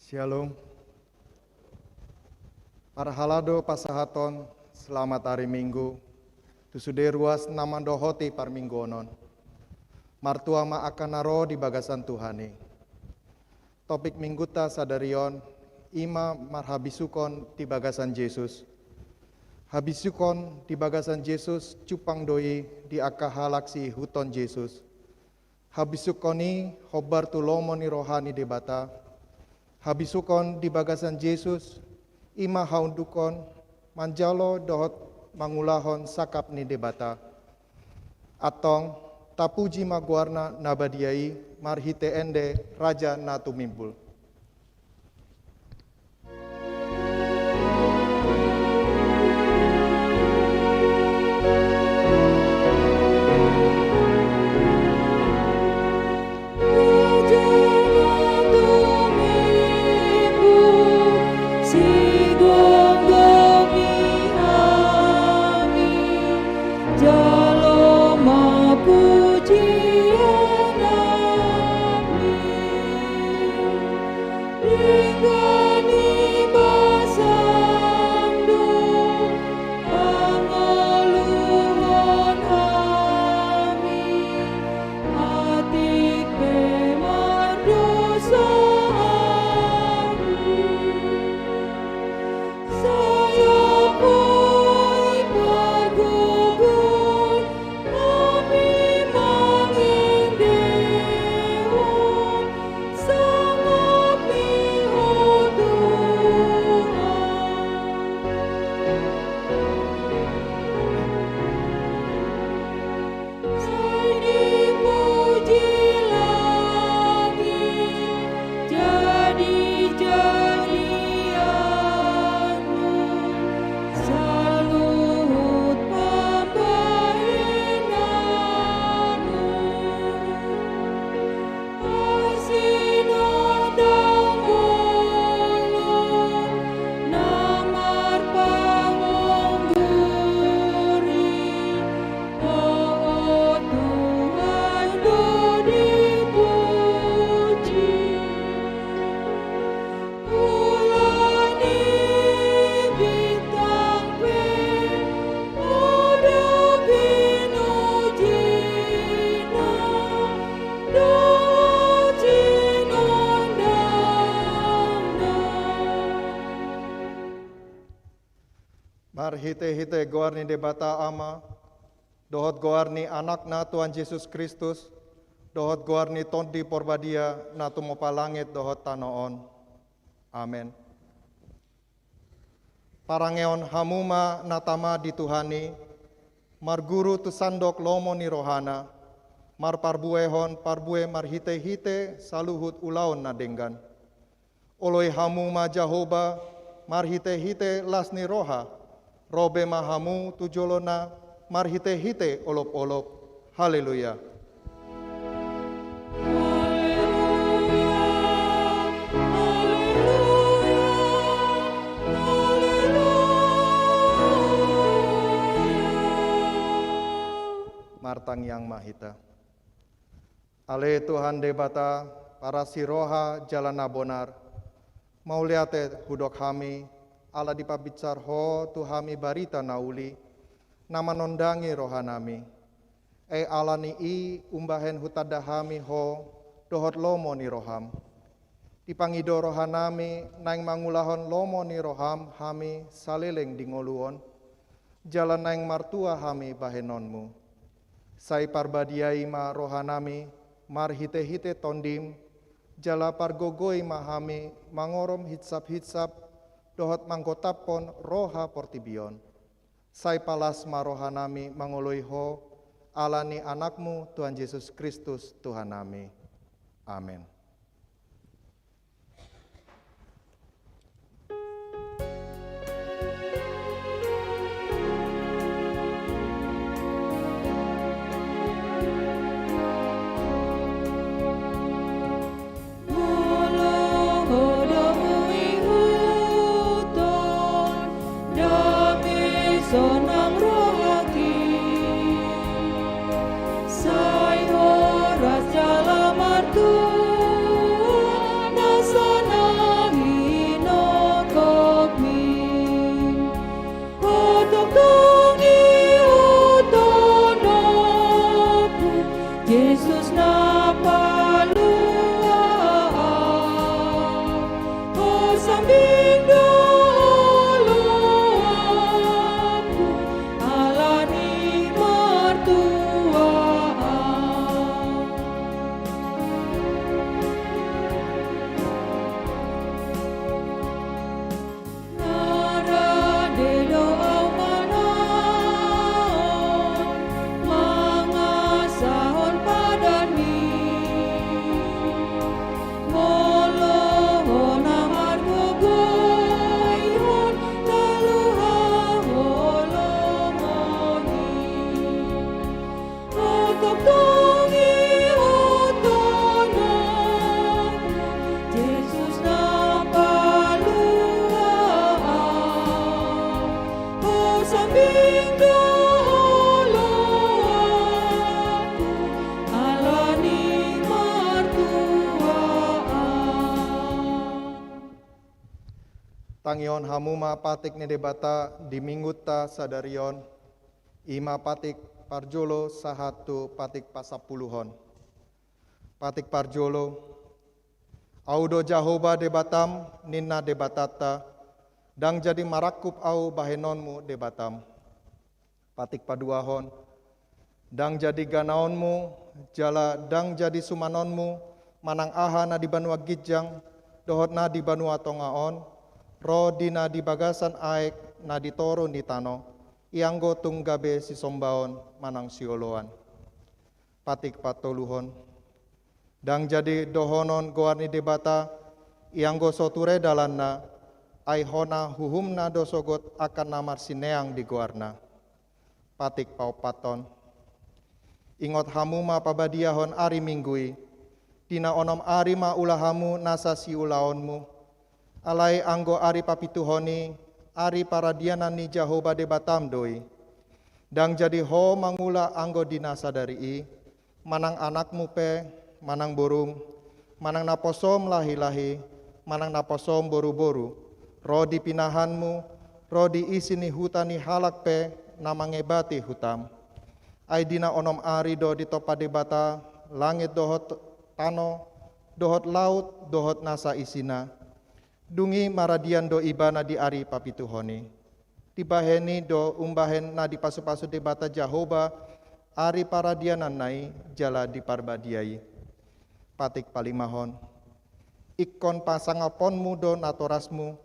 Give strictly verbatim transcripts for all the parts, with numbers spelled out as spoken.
Shalom. Parhalado pasahaton selamat hari Minggu tu sude ruas na mandohoti parmingguon on. Martua ma angka na ro di bagasan Tuhan i. Topik Minggunta sadari on i ma marhabisukon di bagasan Jesus. Habisukon di bagasan Jesus jumpang do i di angka halak siihuthon Jesus. Habisukon i hombar tu lomo ni roha ni Debata. Habisukon di bagasan Jesus i ma haundukkon manjalo dohot mangulahon sangkap ni Debata. Antong, tapuji ma goarna na badia i marhite ende Raja Natu Mimbul. Jalo ma pujion nami, denggan ni basam do pangoluhon hami, atik pe mardosa hami. Sai apoi pargogoi hami mangendehon sangap ni Ho Tuhan. Sai dipuji langit, jadi-jadianmu saluhut pambahenanmu. Parsinondangmon na marpamongguri, Ho Tuhan, do dipuji. Bulan ni bintang pe Ho do pinojina dohot sinondangna. Marhite-hite goar ni Debata Ama, dohot goar ni Anakna Tuhan Jesus Kristus, dohot goar ni Tondi Porbadia na tumopa langit dohot tano on. Amen. Parangehon hamu ma na tama di Tuhan i, marguru tu sandok lomo ni rohana, marparbuehon parbue marhite-hite saluhut ulaon na denggan. Oloi hamu ma Jahowa marhite-hite las ni roha, ro be ma hamu tu jolona marhite-hite olop-olop. Haleluya. Haleluya, haleluya, haleluya. Martangiang ma hita. Ale Tuhan Debata, parasi roha jala na bonar, mauliate hudok hami, ala dipabinsar Ho tu hami barita na uli, na manondangi rohanami. Ai ala ni i umbahen hutanda hami Ho dohot lomo ni roham. Dipangido rohanami naeng mangulahon lomo ni roham hami saleleng di ngolu on, jala naeng martua hami bahenonmu. Sai parbadiai ma rohanami marhite-hite Tondim, jala pargogoi ma hami mangorom hinsap-hinsap dohot manggotaphon roha portibi on. Sai palas ma rohanami mangoloi Ho, ala ni Anakmu Tuhan Jesus Kristus Tuhannami. Amen. Molo Ho do huihuthon, dame sonang rohangki. Sai horas jala martua Jesus na palua au, ho sambing do oloanku, ala ni martua au. Na rade do au manaon, mangasahon padan i, molo ho na margogoihon, taluha ho lomo i. Antong tongi ho tano, Jesus na palua au, ho sambing do oloanku, ala ni martua au. Tangihon hamu ma patik ni Debata di Minggunta sadari on, i ma patik parjolo sahat tu patik pasampuluhon. Patik parjolo. Au do Jahowa Debatam, ninna Debatanta, ndang jadi marangkup au bahenonmu Debatam. Patik paduahon. Ndang jadi ganaonmu, jala ndang jadi sumanonmu, manang aha na di banua ginjang, dohot na di banua tonga on, ro di na di bagasan aek na di toru ni tano, ianggo tung gabe sisombaon manang sioloan. Patik patoluhon. Ndang jadi dohonon goar ni Debata, ianggo so ture dalanna, ai hona huhumna do sogot angka na marsineang di goarna. Patik paompathon. Ingot hamu ma pabadiahon ari Minggu i, di na onom ari ma ula hamu nasa siulaonmu, alai anggo ari papituhon i, ari paradianan ni Jahowa Debatam do i. Ndang jadi ho mangula anggo di na sadari i, manang anakmu pe, manang borum, manang naposom lahilahi, manang naposom boruboru, ro di pinahanmu, ro di isi ni huta ni halak pe na mangebati hutam. Ai di na onom ari do ditompa Debata langit dohot tano, dohot laut, dohot nasa isina. Dung i maradian do ibana di ari papituhon i. Dibahen i do umbahen na dipasupasu Debata Jahowa ari paradiananna i jala diparbadia i. Patik palimahon. Ingkon pasangaponmu do natorasmu,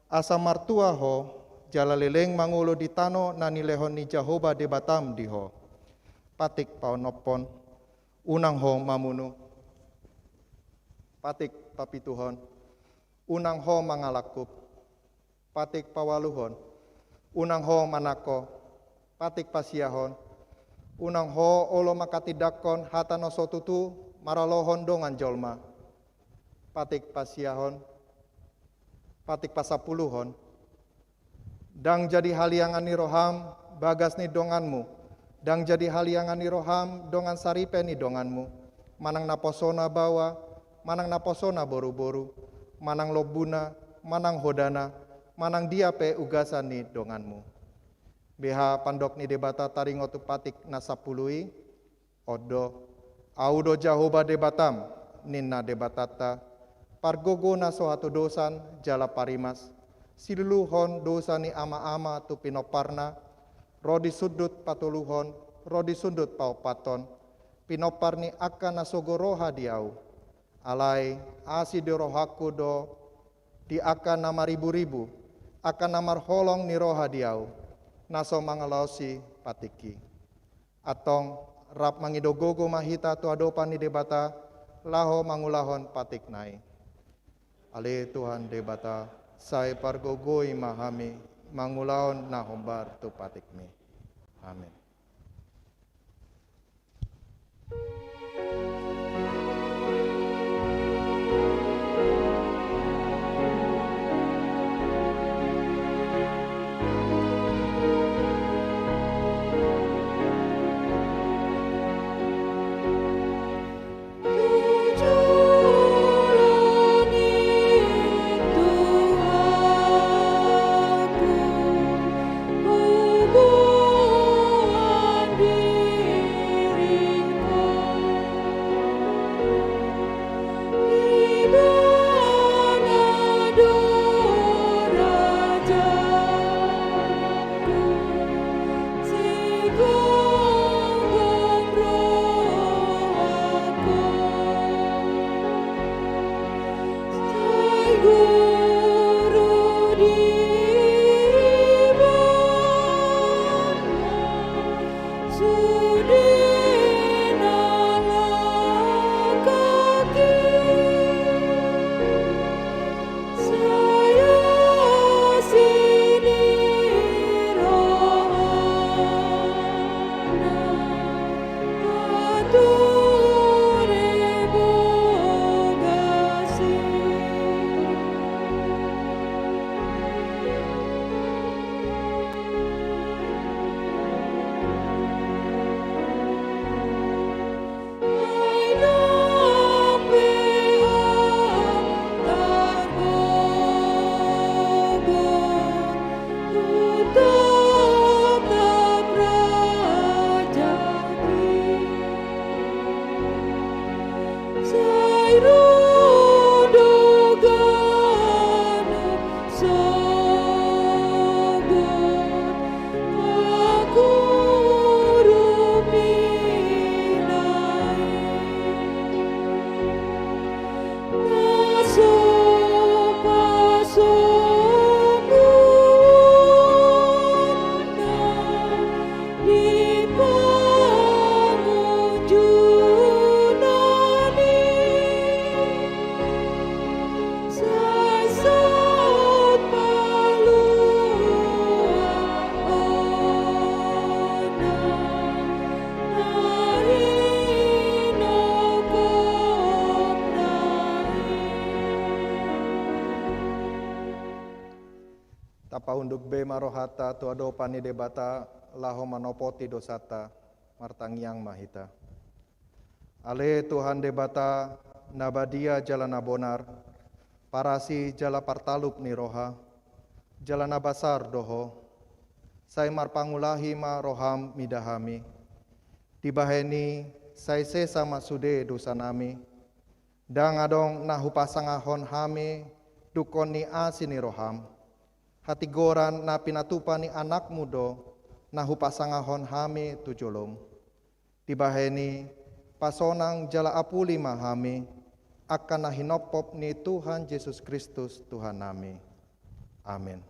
asa martua ho, jala leleng mangolu di tano na nilehon ni Jahowa Debatam di ho. Patik paonomhon. Unang ho mamunu. Patik papituhon. Unang ho mangalangkup. Patik paualuhon. Unang ho manangko. Patik pasiahon. Unang ho olo manghatindanghon hata na so tutu maralohon dongan jolma. Patik pasiahon. Patik pasampuluhon. Ndang jadi haliangan ni roham bagas ni donganmu, ndang jadi haliangan ni roham dongan saripe ni donganmu, manang naposona baoa, manang naposona boruboru, manang lombuna, manang hodana, manang dia pe ugasan ni donganmu. Beha pandok ni Debata taringot tu patik na sampulu i? On do, Ahu do Jahowa Debatam, ninna Debatanta, pargogo na so hatodosan jala parimas, siluluhon dosa ni amaama tu pinomparna, ro di sundut patoluhon, ro di sundut paompathon, pinompar ni angka na sogo roha di Ahu. Alai asi ni rohangku do di angka na mariburibu, angka na marholong ni roha di Ahu, na so mangalaosi patikki. Antong, rap mangido gogo ma hita tu adopan ni Debata, laho mangulahon patikna i. Ale Tuhan Debata, sai pargogoi ma hami mangulahon na hombar tu patikmi. Amin. Paunduk be ma rohanta tu adopan ni Debata, laho manopoti dosanta. Martangiang ma hita. Ale Tuhan Debata, na badia jala na bonar, parasi jala partalup ni roha, jala na basar do Ho. Sai marpangulahi ma roham mida hami. Dibahen i sai sesa ma sude dosanami. Ndang adong na hupasangahon hami dungkon ni asi ni roham. Hatigoran na pinatupa ni Anakmu do na hupasangahon hami tu jolom. Dibahen i, pasonang jala apuli ma hami, angka na hinophop ni Tuhan Jesus Kristus Tuhannami. Amen.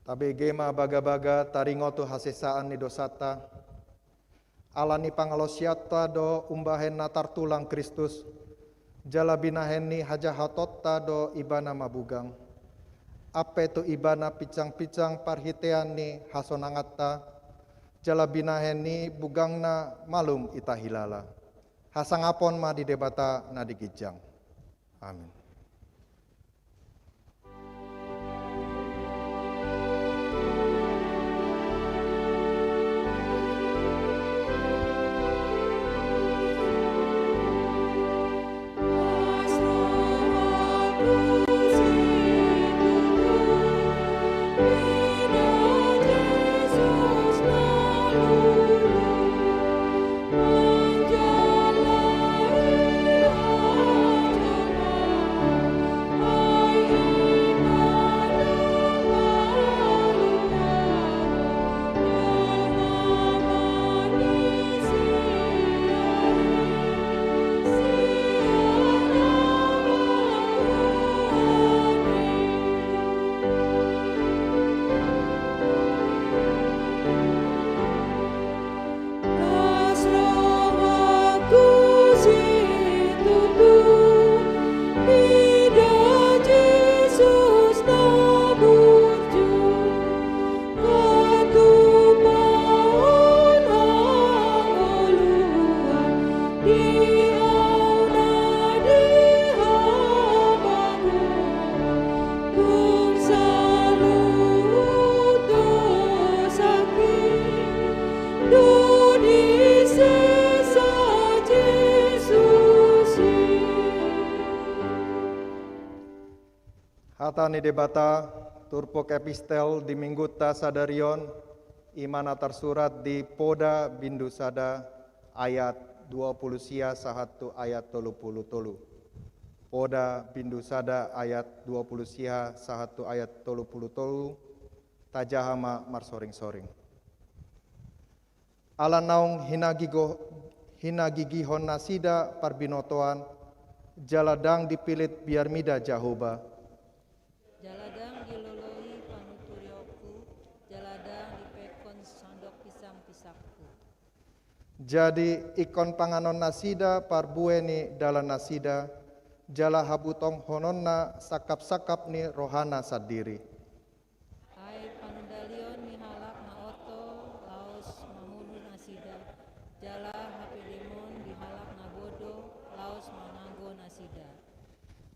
Tabege ma bagabaga taringot tu hasesaan ni dosanta. Ala ni pangalaosionta do umbahen na tartulang Kristus, jala binahen ni hajahatonta do Ibana mabugang. Ampe tu Ibana pinsangpinsang parhitean ni hasonanganta, jala binahen ni bugangna malum hita hilala. Hasangapon ma di Debata na di ginjang. Amin. Hata ni Debata, turpuk epistel di Minggunta sadari on, i ma na tarsurat di Poda bindu sada ayat dua pulu sia sahat tu ayat tolu pulu tolu. Poda bindu sada ayat dua pulu sia sahat tu ayat tolu pulu tolu, tajaha ma marsoringsoring. Ala naung hinagigo-, hinagigihon nasida parbinotoan, jala ndang dipilit biar mida Jahowa. Jala ndang diloloi panuturionku, jala ndang dipehekhon sandok pinsangpinsangku. Jadi ingkon panganon nasida parbue ni dalan nasida, jala habutonghononna sangkapsangkap ni rohana sandiri. Ai panundalion ni halak na oto laos mamunu nasida, jala hapedemon di halak na bodo laos mananggo nasida.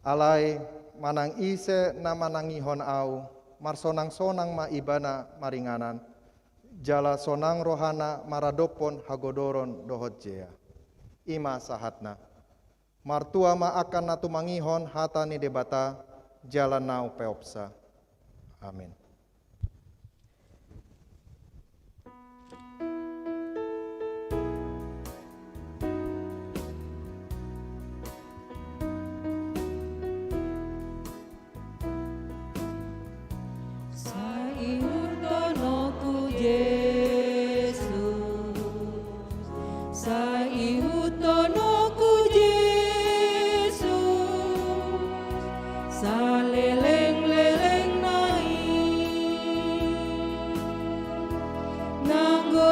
Alai manang ise na manangihon Ahu, marsonangsonang ma ibana maringanan, jala sonang rohana maradophon hagodoron dohot jea. I ma sahatna. Martua ma angka na tumangihon hata ni Debata, jala na umpeopsa. Amin.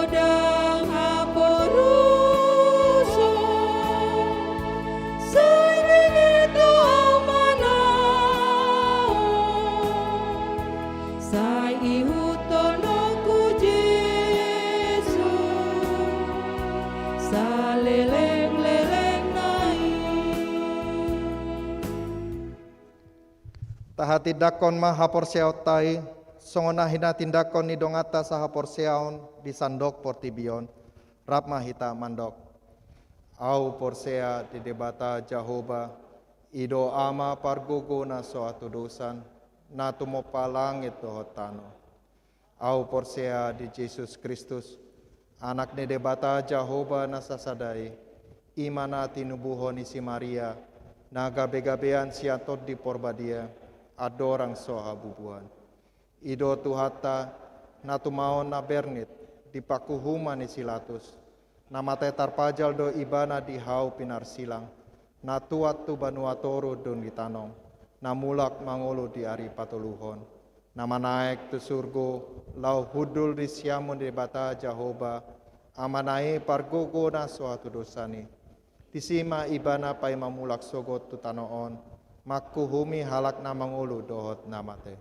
Godang haporuson, sai ninna tu Amana, sai ihuthon ho tu Jesus, saleleng-lelengna i. Tahatindangkon ma haporseaonta i, songon na hinatindanghon ni donganta sahaporseaon di sandok portibi on. Rap ma hita mandok. Ahu porsea di Debata Jahowa, i do Ama pargogo na so hatudosan, na tumompa langit dohot tano. Ahu porsea di Jesus Kristus, Anak ni Debata Jahowa na sasada i, i ma na tinubuhon ni si Maria, na gabe-gabean sian Tondi Porbadia, andorang so habubuhan. I do Tuhanta, na tumaon na bernit, di panguhuman ni si Latus, na mate tarpajal do Ibana di hau pinarsilang, na tuat tu banua toru dung ditanom, na mulak mangolu di ari patoluhon, na manaek tu surgo, laho hundul di siamun ni Debata Jahowa, Amana i pargogo na so hatudosan i. Disi ma Ibana paima mulak sogot tu tano on, manguhumi halak na mangolu dohot na mate.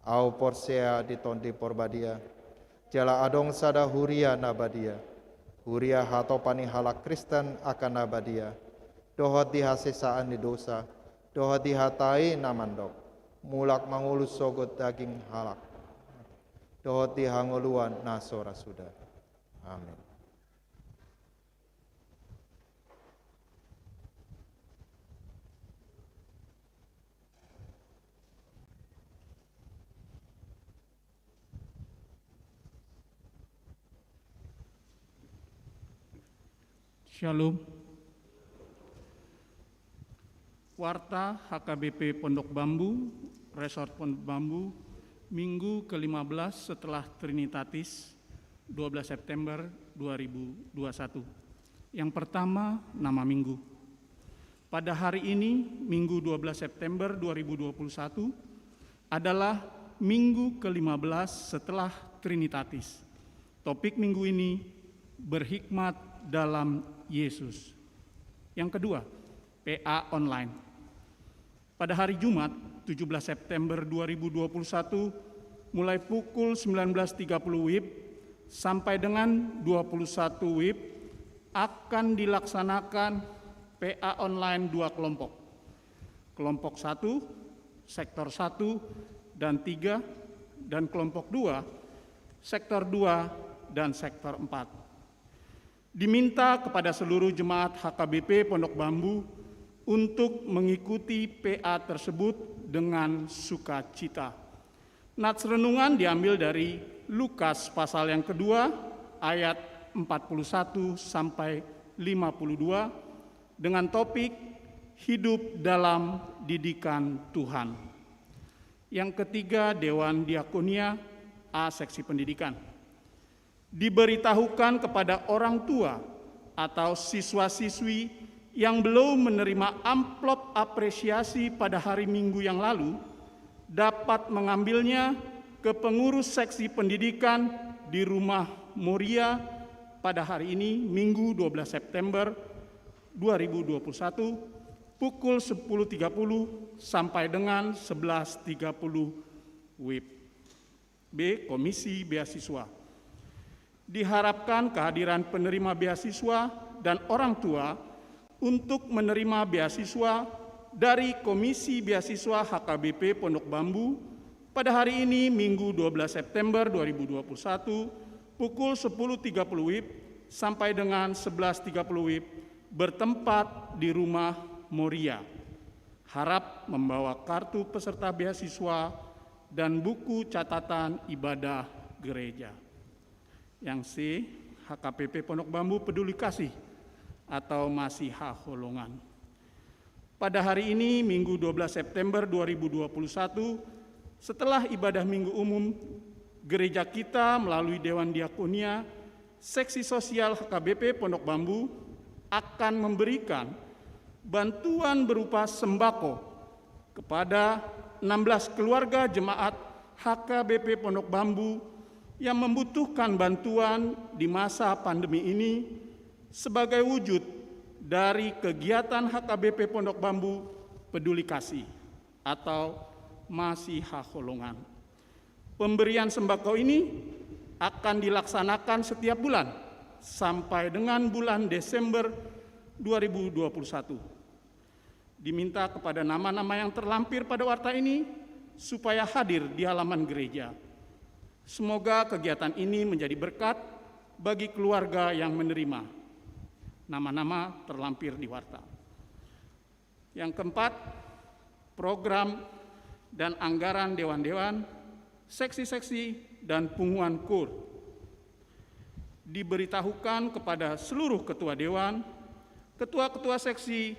Ahu porsea di Tondi Porbadia, jala adong sada huria na badia, huria hatopan ni halak Kristen angka na badia, dohot di hasesaan ni dosa, dohot di hata i na mandok, mulak mangolu sogot daging halak, dohot di hangoluan na so ra suda. Amin. Shalom. Warta H K B P Pondok Bambu, Resort Pondok Bambu, Minggu kelima belas setelah Trinitatis, dua belas September dua ribu dua puluh satu. Yang pertama, nama minggu. Pada hari ini, Minggu dua belas September dua ribu dua puluh satu, adalah minggu kelima belas setelah Trinitatis. Topik minggu ini, berhikmat dalam Yesus. Yang kedua, P A online. Pada hari Jumat, tujuh belas September dua ribu dua puluh satu, mulai pukul sembilan belas tiga puluh W I B sampai dengan dua puluh satu W I B, akan dilaksanakan P A online dua kelompok. Kelompok satu, sektor satu dan tiga, dan kelompok dua, sektor dua dan sektor empat. Diminta kepada seluruh jemaat H K B P Pondok Bambu untuk mengikuti P A tersebut dengan sukacita. Nats renungan diambil dari Lukas pasal yang kedua, ayat empat puluh satu sampai lima puluh dua, dengan topik Hidup dalam Didikan Tuhan. Yang ketiga, Dewan Diakonia A, Seksi Pendidikan. Diberitahukan kepada orang tua atau siswa-siswi yang belum menerima amplop apresiasi pada hari Minggu yang lalu, dapat mengambilnya ke pengurus seksi pendidikan di Rumah Moria pada hari ini, Minggu dua belas September dua ribu dua puluh satu, pukul sepuluh tiga puluh sampai dengan sebelas tiga puluh W I B. B, Komisi Beasiswa. Diharapkan kehadiran penerima beasiswa dan orang tua untuk menerima beasiswa dari Komisi Beasiswa H K B P Pondok Bambu pada hari ini, Minggu dua belas September dua ribu dua puluh satu, pukul sepuluh tiga puluh W I B sampai dengan sebelas tiga puluh W I B, bertempat di Rumah Moria. Harap membawa kartu peserta beasiswa dan buku catatan ibadah gereja. Yang C, H K P P Pondok Bambu Peduli Kasih atau Masihaholongan. Pada hari ini, Minggu dua belas September dua ribu dua puluh satu, setelah ibadah Minggu Umum, gereja kita melalui Dewan Diakonia, Seksi Sosial H K B P Pondok Bambu akan memberikan bantuan berupa sembako kepada enam belas keluarga jemaat H K B P Pondok Bambu yang membutuhkan bantuan di masa pandemi ini sebagai wujud dari kegiatan H K B P Pondok Bambu Peduli Kasih atau Masihaholongan. Pemberian sembako ini akan dilaksanakan setiap bulan sampai dengan bulan Desember dua ribu dua puluh satu. Diminta kepada nama-nama yang terlampir pada warta ini supaya hadir di halaman gereja. Semoga kegiatan ini menjadi berkat bagi keluarga yang menerima. Nama-nama terlampir di warta. Yang keempat, program dan anggaran dewan-dewan, seksi-seksi, dan punguan kur. Diberitahukan kepada seluruh ketua dewan, ketua-ketua seksi,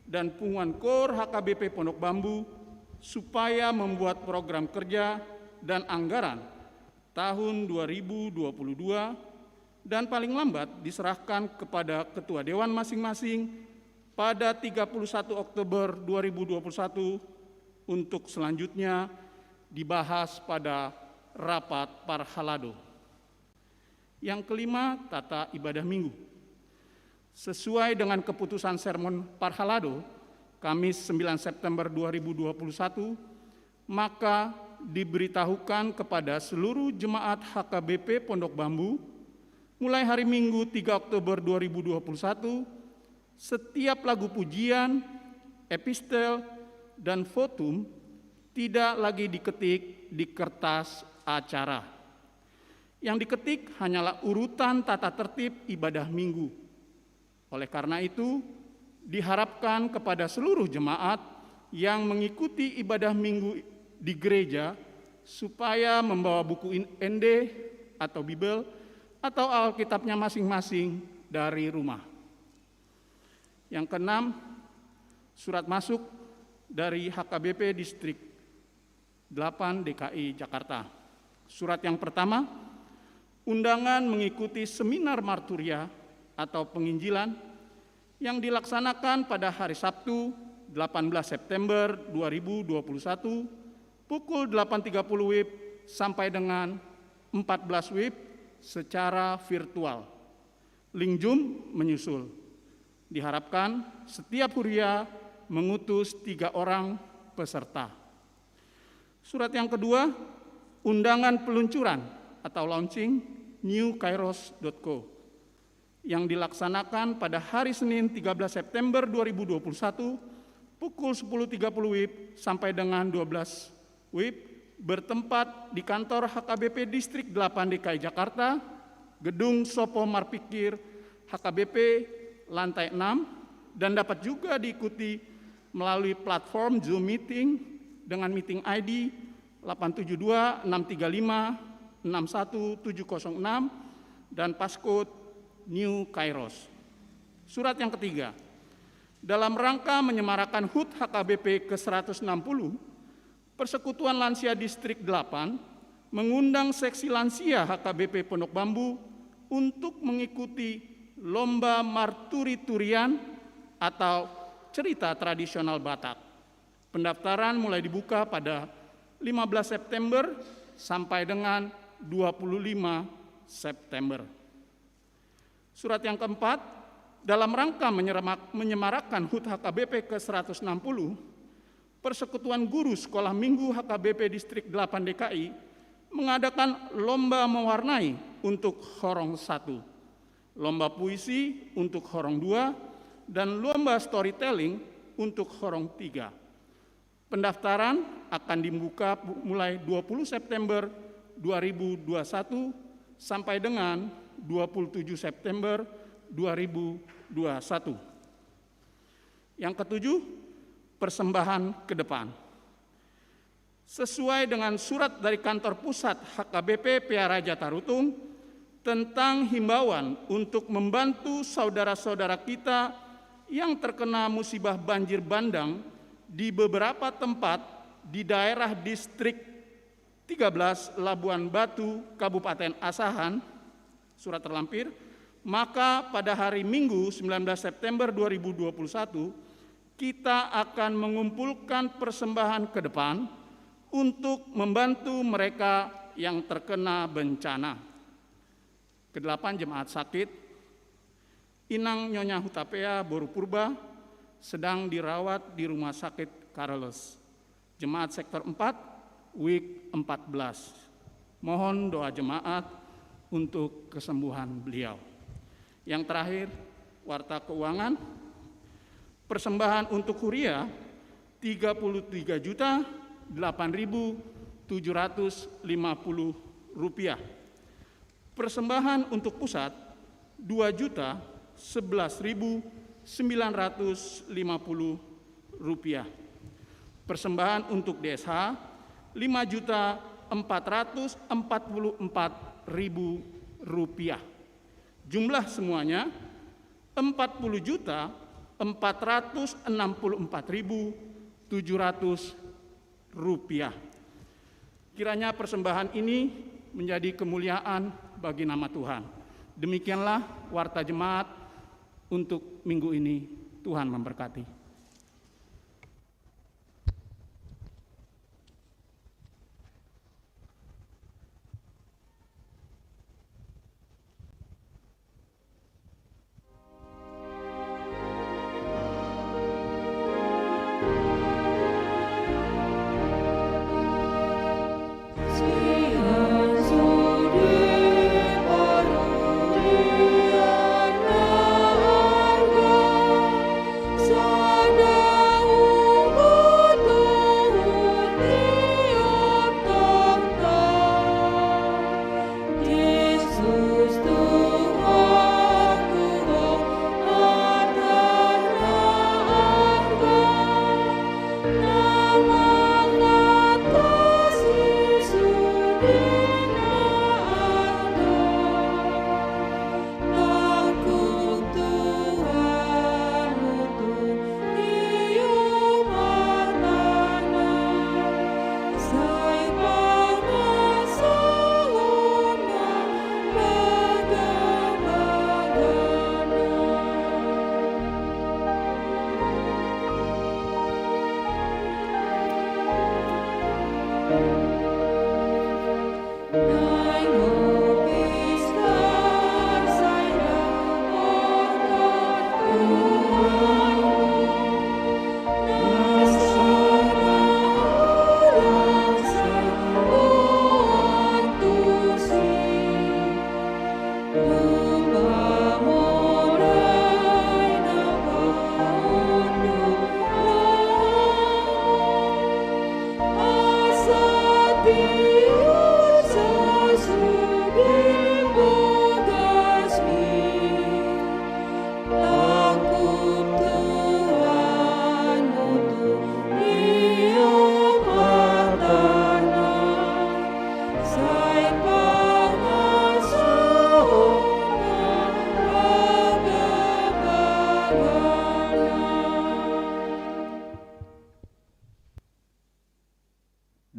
dan punguan kur H K B P Pondok Bambu supaya membuat program kerja dan anggaran tahun dua ribu dua puluh dua dan paling lambat diserahkan kepada ketua dewan masing-masing pada tiga puluh satu Oktober dua ribu dua puluh satu, untuk selanjutnya dibahas pada rapat parhalado. Yang kelima, tata ibadah minggu. Sesuai dengan keputusan sermon parhalado, Kamis sembilan September dua ribu dua puluh satu, maka diberitahukan kepada seluruh jemaat H K B P Pondok Bambu, mulai hari Minggu tiga Oktober dua ribu dua puluh satu, setiap lagu pujian, epistel, dan votum tidak lagi diketik di kertas acara. Yang diketik hanyalah urutan tata tertib ibadah minggu. Oleh karena itu, diharapkan kepada seluruh jemaat yang mengikuti ibadah minggu di gereja supaya membawa buku in-, Ende atau Bibel atau Alkitabnya masing-masing dari rumah. Yang keenam, surat masuk dari H K B P Distrik delapan D K I Jakarta. Surat yang pertama, undangan mengikuti seminar marturia atau penginjilan yang dilaksanakan pada hari Sabtu, delapan belas September dua ribu dua puluh satu, pukul delapan tiga puluh WIB sampai dengan empat belas WIB secara virtual. Link Zoom menyusul. Diharapkan setiap huria mengutus tiga orang peserta. Surat yang kedua, undangan peluncuran atau launching New Kairos dot co yang dilaksanakan pada hari Senin tiga belas September dua ribu dua puluh satu pukul sepuluh tiga puluh WIB sampai dengan dua belas WIB, bertempat di kantor H K B P Distrik delapan D K I Jakarta, Gedung Sopo Marpikir H K B P, lantai enam, dan dapat juga diikuti melalui platform Zoom Meeting dengan meeting I D delapan tujuh dua enam tiga lima enam satu tujuh kosong enam dan passcode New Kairos. Surat yang ketiga, dalam rangka menyemarakan hut H K B P ke seratus enam puluh, Persekutuan Lansia Distrik delapan mengundang seksi lansia H K B P Pondok Bambu untuk mengikuti lomba marturi-turian atau cerita tradisional Batak. Pendaftaran mulai dibuka pada lima belas September sampai dengan dua puluh lima September. Surat yang keempat, dalam rangka menyerama-, menyemarakan hut H K B P ke seratus enam puluh, Persekutuan Guru Sekolah Minggu H K B P Distrik delapan D K I mengadakan lomba mewarnai untuk horong satu, lomba puisi untuk horong dua, dan lomba storytelling untuk horong tiga. Pendaftaran akan dibuka bu-, mulai dua puluh September dua ribu dua puluh satu sampai dengan dua puluh tujuh September dua ribu dua puluh satu. Yang ketujuh, persembahan ke depan. Sesuai dengan surat dari kantor pusat H K B P Pearaja Tarutung tentang himbauan untuk membantu saudara-saudara kita yang terkena musibah banjir bandang di beberapa tempat di daerah Distrik tiga belas Labuan Batu, Kabupaten Asahan, surat terlampir, maka pada hari Minggu sembilan belas September dua ribu dua puluh satu, kita akan mengumpulkan persembahan ke depan untuk membantu mereka yang terkena bencana. Kedelapan, jemaat sakit. Inang Nyonya Hutapea boru Purba sedang dirawat di Rumah Sakit Carlos. Jemaat sektor empat, week empat belas. Mohon doa jemaat untuk kesembuhan beliau. Yang terakhir, warta keuangan. Persembahan untuk kuria, tiga puluh tiga juta delapan ribu tujuh ratus lima puluh rupiah. Persembahan untuk pusat, dua juta sebelas ribu sembilan ratus lima puluh rupiah. Persembahan untuk D S H, lima juta empat ratus empat puluh empat ribu rupiah. Jumlah semuanya empat puluh juta empat ratus enam puluh empat ribu tujuh ratus rupiah. Kiranya persembahan ini menjadi kemuliaan bagi nama Tuhan. Demikianlah warta jemaat untuk minggu ini. Tuhan memberkati.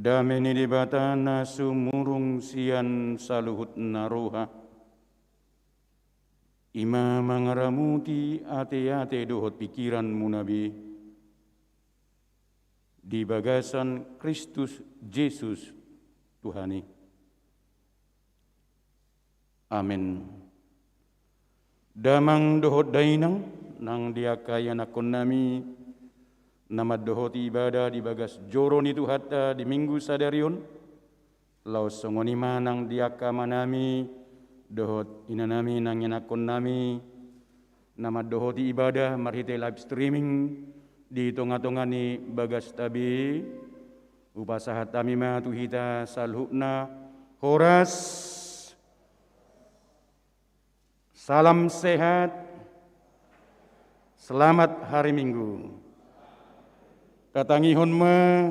Dame ni Debata na sumurung sian saluhut na roha, i ma mangaramoti ateate dohot pingkiranmuna be di bagasan Kristus Jesus Tuhan i. Amen. Damang dohot dainang, nang di angka ianakkonnami na mandohoti ibadah di bagas joro ni Tuhanta di Minggu sadari on, laos songon i ma nang di angka amanami dohot inanami nang ianakkonnami na mandohoti ibadah marhite live streaming di tongatonga ni bagasta be. Hupasahat hami ma tu hita saluhutna, horas. Salam sehat. Selamat hari Minggu. Tatangihon ma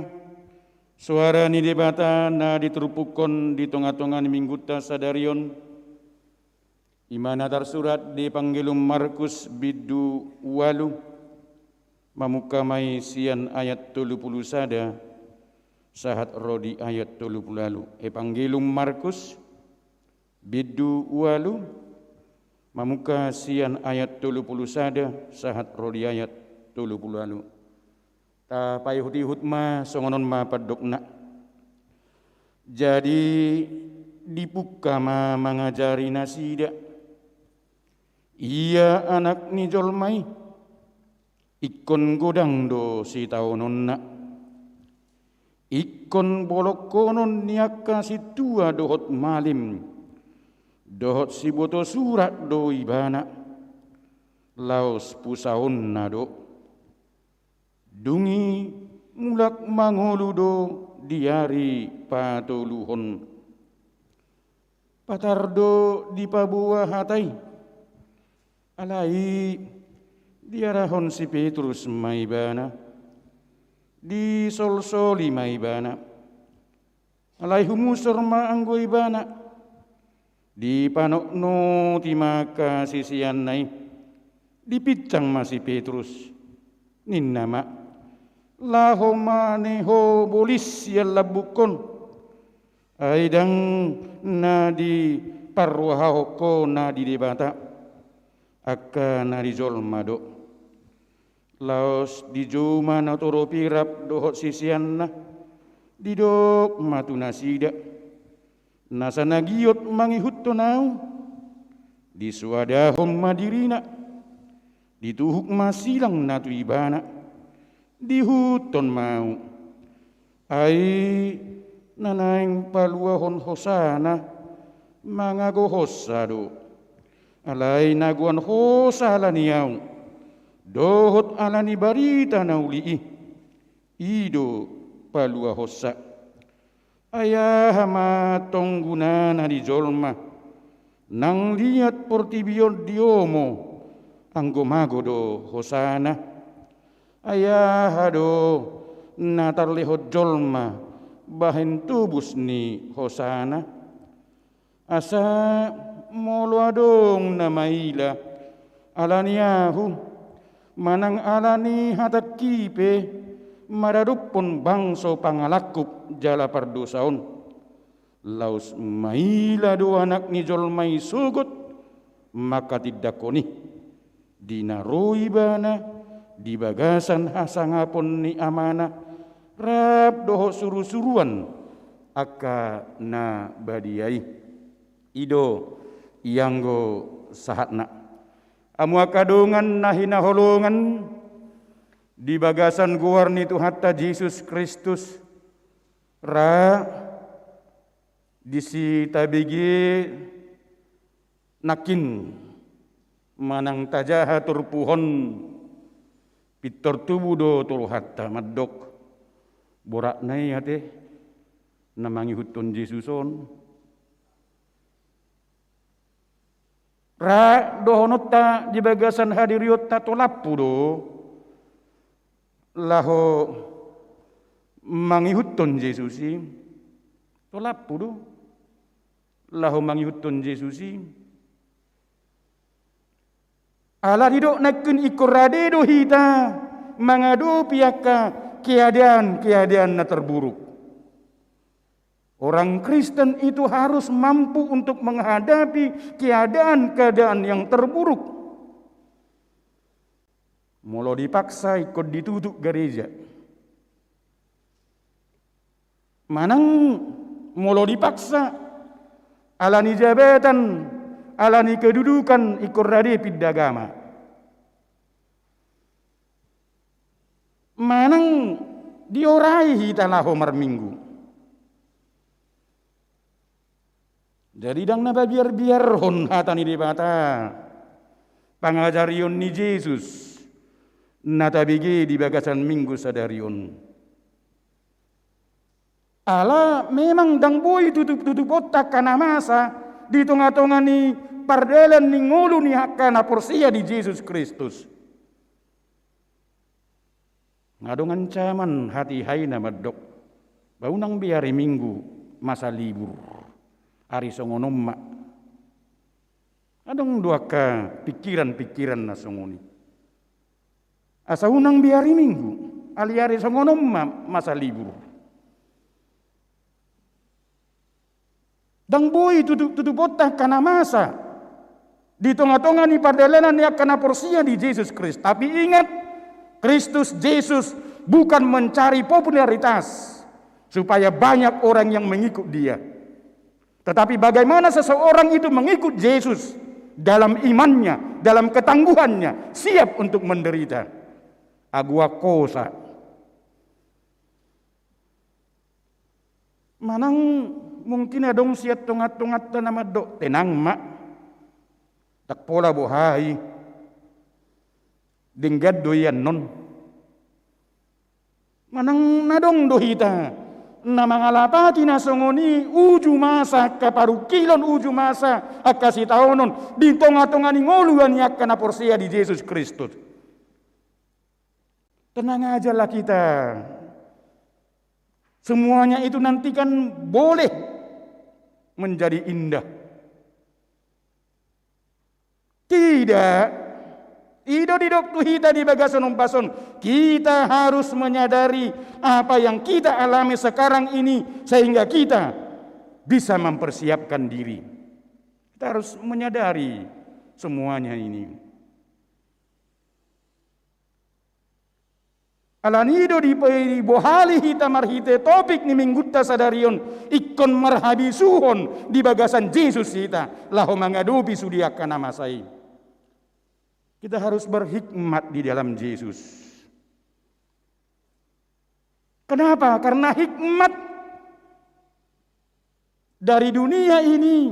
soara ni Debata na diturpukhon di tongatonga ni Minggunta sadari on. I ma na tarsurat di Evangelium Markus bindu ualu, mamungka ma i sian ayat tolu pulu sada sahat ro di ayat tolu pulu ualu. Evangelium Markus bindu ualu, mamungka sian ayat tolu pulu sada sahat ro di ayat tolu pulu ualu. Tapaihutihut ma, songon on ma pandokna. Jadi dipungka ma mangajari nasida. Ia Anak ni jolma i, ingkon godang do sitaononna. Ingkon bolongkonon ni angka sintua dohot malim, dohot siboto surat do Ibana, laos pusaonna do. Dung i mulak mangolu do di ari patoluhon. Patar do dipaboa hata i. Alai diarahon si Petrus ma Ibana, disolsoli ma Ibana. Alai humusor ma anggo Ibana. Dipanotnoti ma angka siseanna i. Dipinsang ma si Petrus. Ninna ma, laho ma ne ho bolis sian lambungkon. Ai ndang na diparrohahon ho na di Debata, angka na di jolma do. Laos dijou ma natorop i rap dohot siseanna, didok ma tu nasida, nasa na giot mangihuthon ahu, disoadahon ma dirina, dituhuk ma silangna tu ibana, diihuthon ma ahu. Ai na naeng paluahon hosana, mangago hosa do. Alai na goan hosa ala ni ahu, dohot ala ni barita na uli i, i do paluahonsa. Ai aha ma tong gunana di jolma, nang liat portibi on diomo, anggo mago do hosana. Ai aha do na tarlehon jolma bahen tobus ni hosana? Asa molo adong na maila ala ni ahu, manang ala ni hatangki pe maradophon bangso pangalangkup jala pardosa on, laos maila do Anak ni jolma i sogot manghatindanghon i. Di na ro ibana di bagasan hasangapon ni Amana, rap dohot surusuruan angka na badia i. I do ianggo sahatna. Hamu angka dongan na hinaholongan di bagasan goar ni Tuhanta Jesus Kristus, ra disi tabege nangkin manang tajaha turpuhon, pintor tubu do tu rohanta mandok, boratna i ate na mangihuthon Jesus on. Ra dohononta di bagasan hadirionta, tolampu do laho mangihuthon Jesus i. Tolampu do laho mangihuthon Jesus i. Ala didok nangkin ingkon rade do hita mangadopi angka keadaan-keadaan na terburuk. Orang Kristen itu harus mampu untuk menghadapi keadaan-keadaan yang terburuk. Molo dipaksa ingkon ditutup gareja. Manang molo dipaksa ala ni jabatan, ala ni kedudukan ingkon rade pinda agama. Manang diorai hita laho marminggu. Jadi ndang na pabiarbiarhon hata ni Debata, pangajarion ni Jesus na tabege di bagasan Minggu sadari on. Ala memang ndang boi tutup-tutuponta angka na masa di tonga-tonga ni pardalan ni ngolu ni angka na porsea di Jesus Kristus. Nga adong ancaman hatihaina mandok, ba unang be ari Minggu masa libur, ari songon on ma. Adong do angka pikiran-pikiran na songon i. Asa unang be ari Minggu, alai ari songon on ma masa libur. Ndang boi tutup-tutuponta angka na masa di tonga-tonga ni pardalanan ni angka na porsea di Jesus Kristus. Tapi ingat, Kristus Jesus bukan mencari popularitas. supaya banyak orang yang mengikut Dia. Tetapi bagaimana seseorang itu mengikut Yesus dalam imannya, dalam ketangguhannya, siap untuk menderita? Aguang hosa. Manang mungkin adong sian tonga-tonganta na mandok, tenang ma, ndang pola boha i, denggan do i annon. Manang na adong do hita na mangalapati na songon i, uju masa angka parungkilon, uju masa angka sitaonon di tonga-tonga ni ngolu ni angka na porsea di Jesus Kristus. Tenang ajalah kita. Semuanya itu nanti kan boleh menjadi indah. Tidak. I do didok tu hita di bagasan ombas on. Kita harus menyadari apa yang kita alami sekarang ini, sehingga kita bisa mempersiapkan diri. Kita harus menyadari semuanya ini. Alani i do dibohali hita marhite topik ni Minggunta sadari on, ingkon marhabisuhon di bagasan Jesus hita laho mangadopi sude angka na masa i. Kita harus berhikmat di dalam Jesus. Kenapa? Karena hikmat dari dunia ini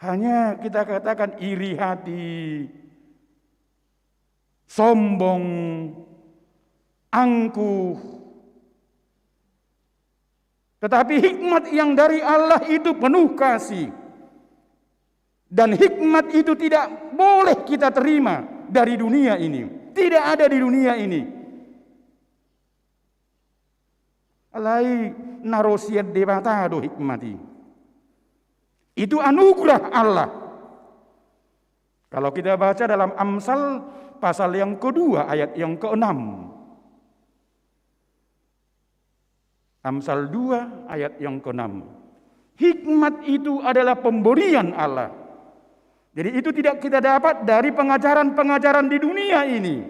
hanya, kita katakan, iri hati, sombong, angkuh. Tetapi hikmat yang dari Allah itu penuh kasih. Dan hikmat itu tidak boleh kita terima dari dunia ini. Tidak ada di dunia ini. Alai na ro sian Debata do hikmat i. Itu anugerah Allah. Kalau kita baca dalam Amsal pasal yang kedua ayat yang keenam. Amsal dua ayat yang keenam. Hikmat itu adalah pemberian Allah. Jadi itu tidak kita dapat dari pengajaran-pengajaran di dunia ini.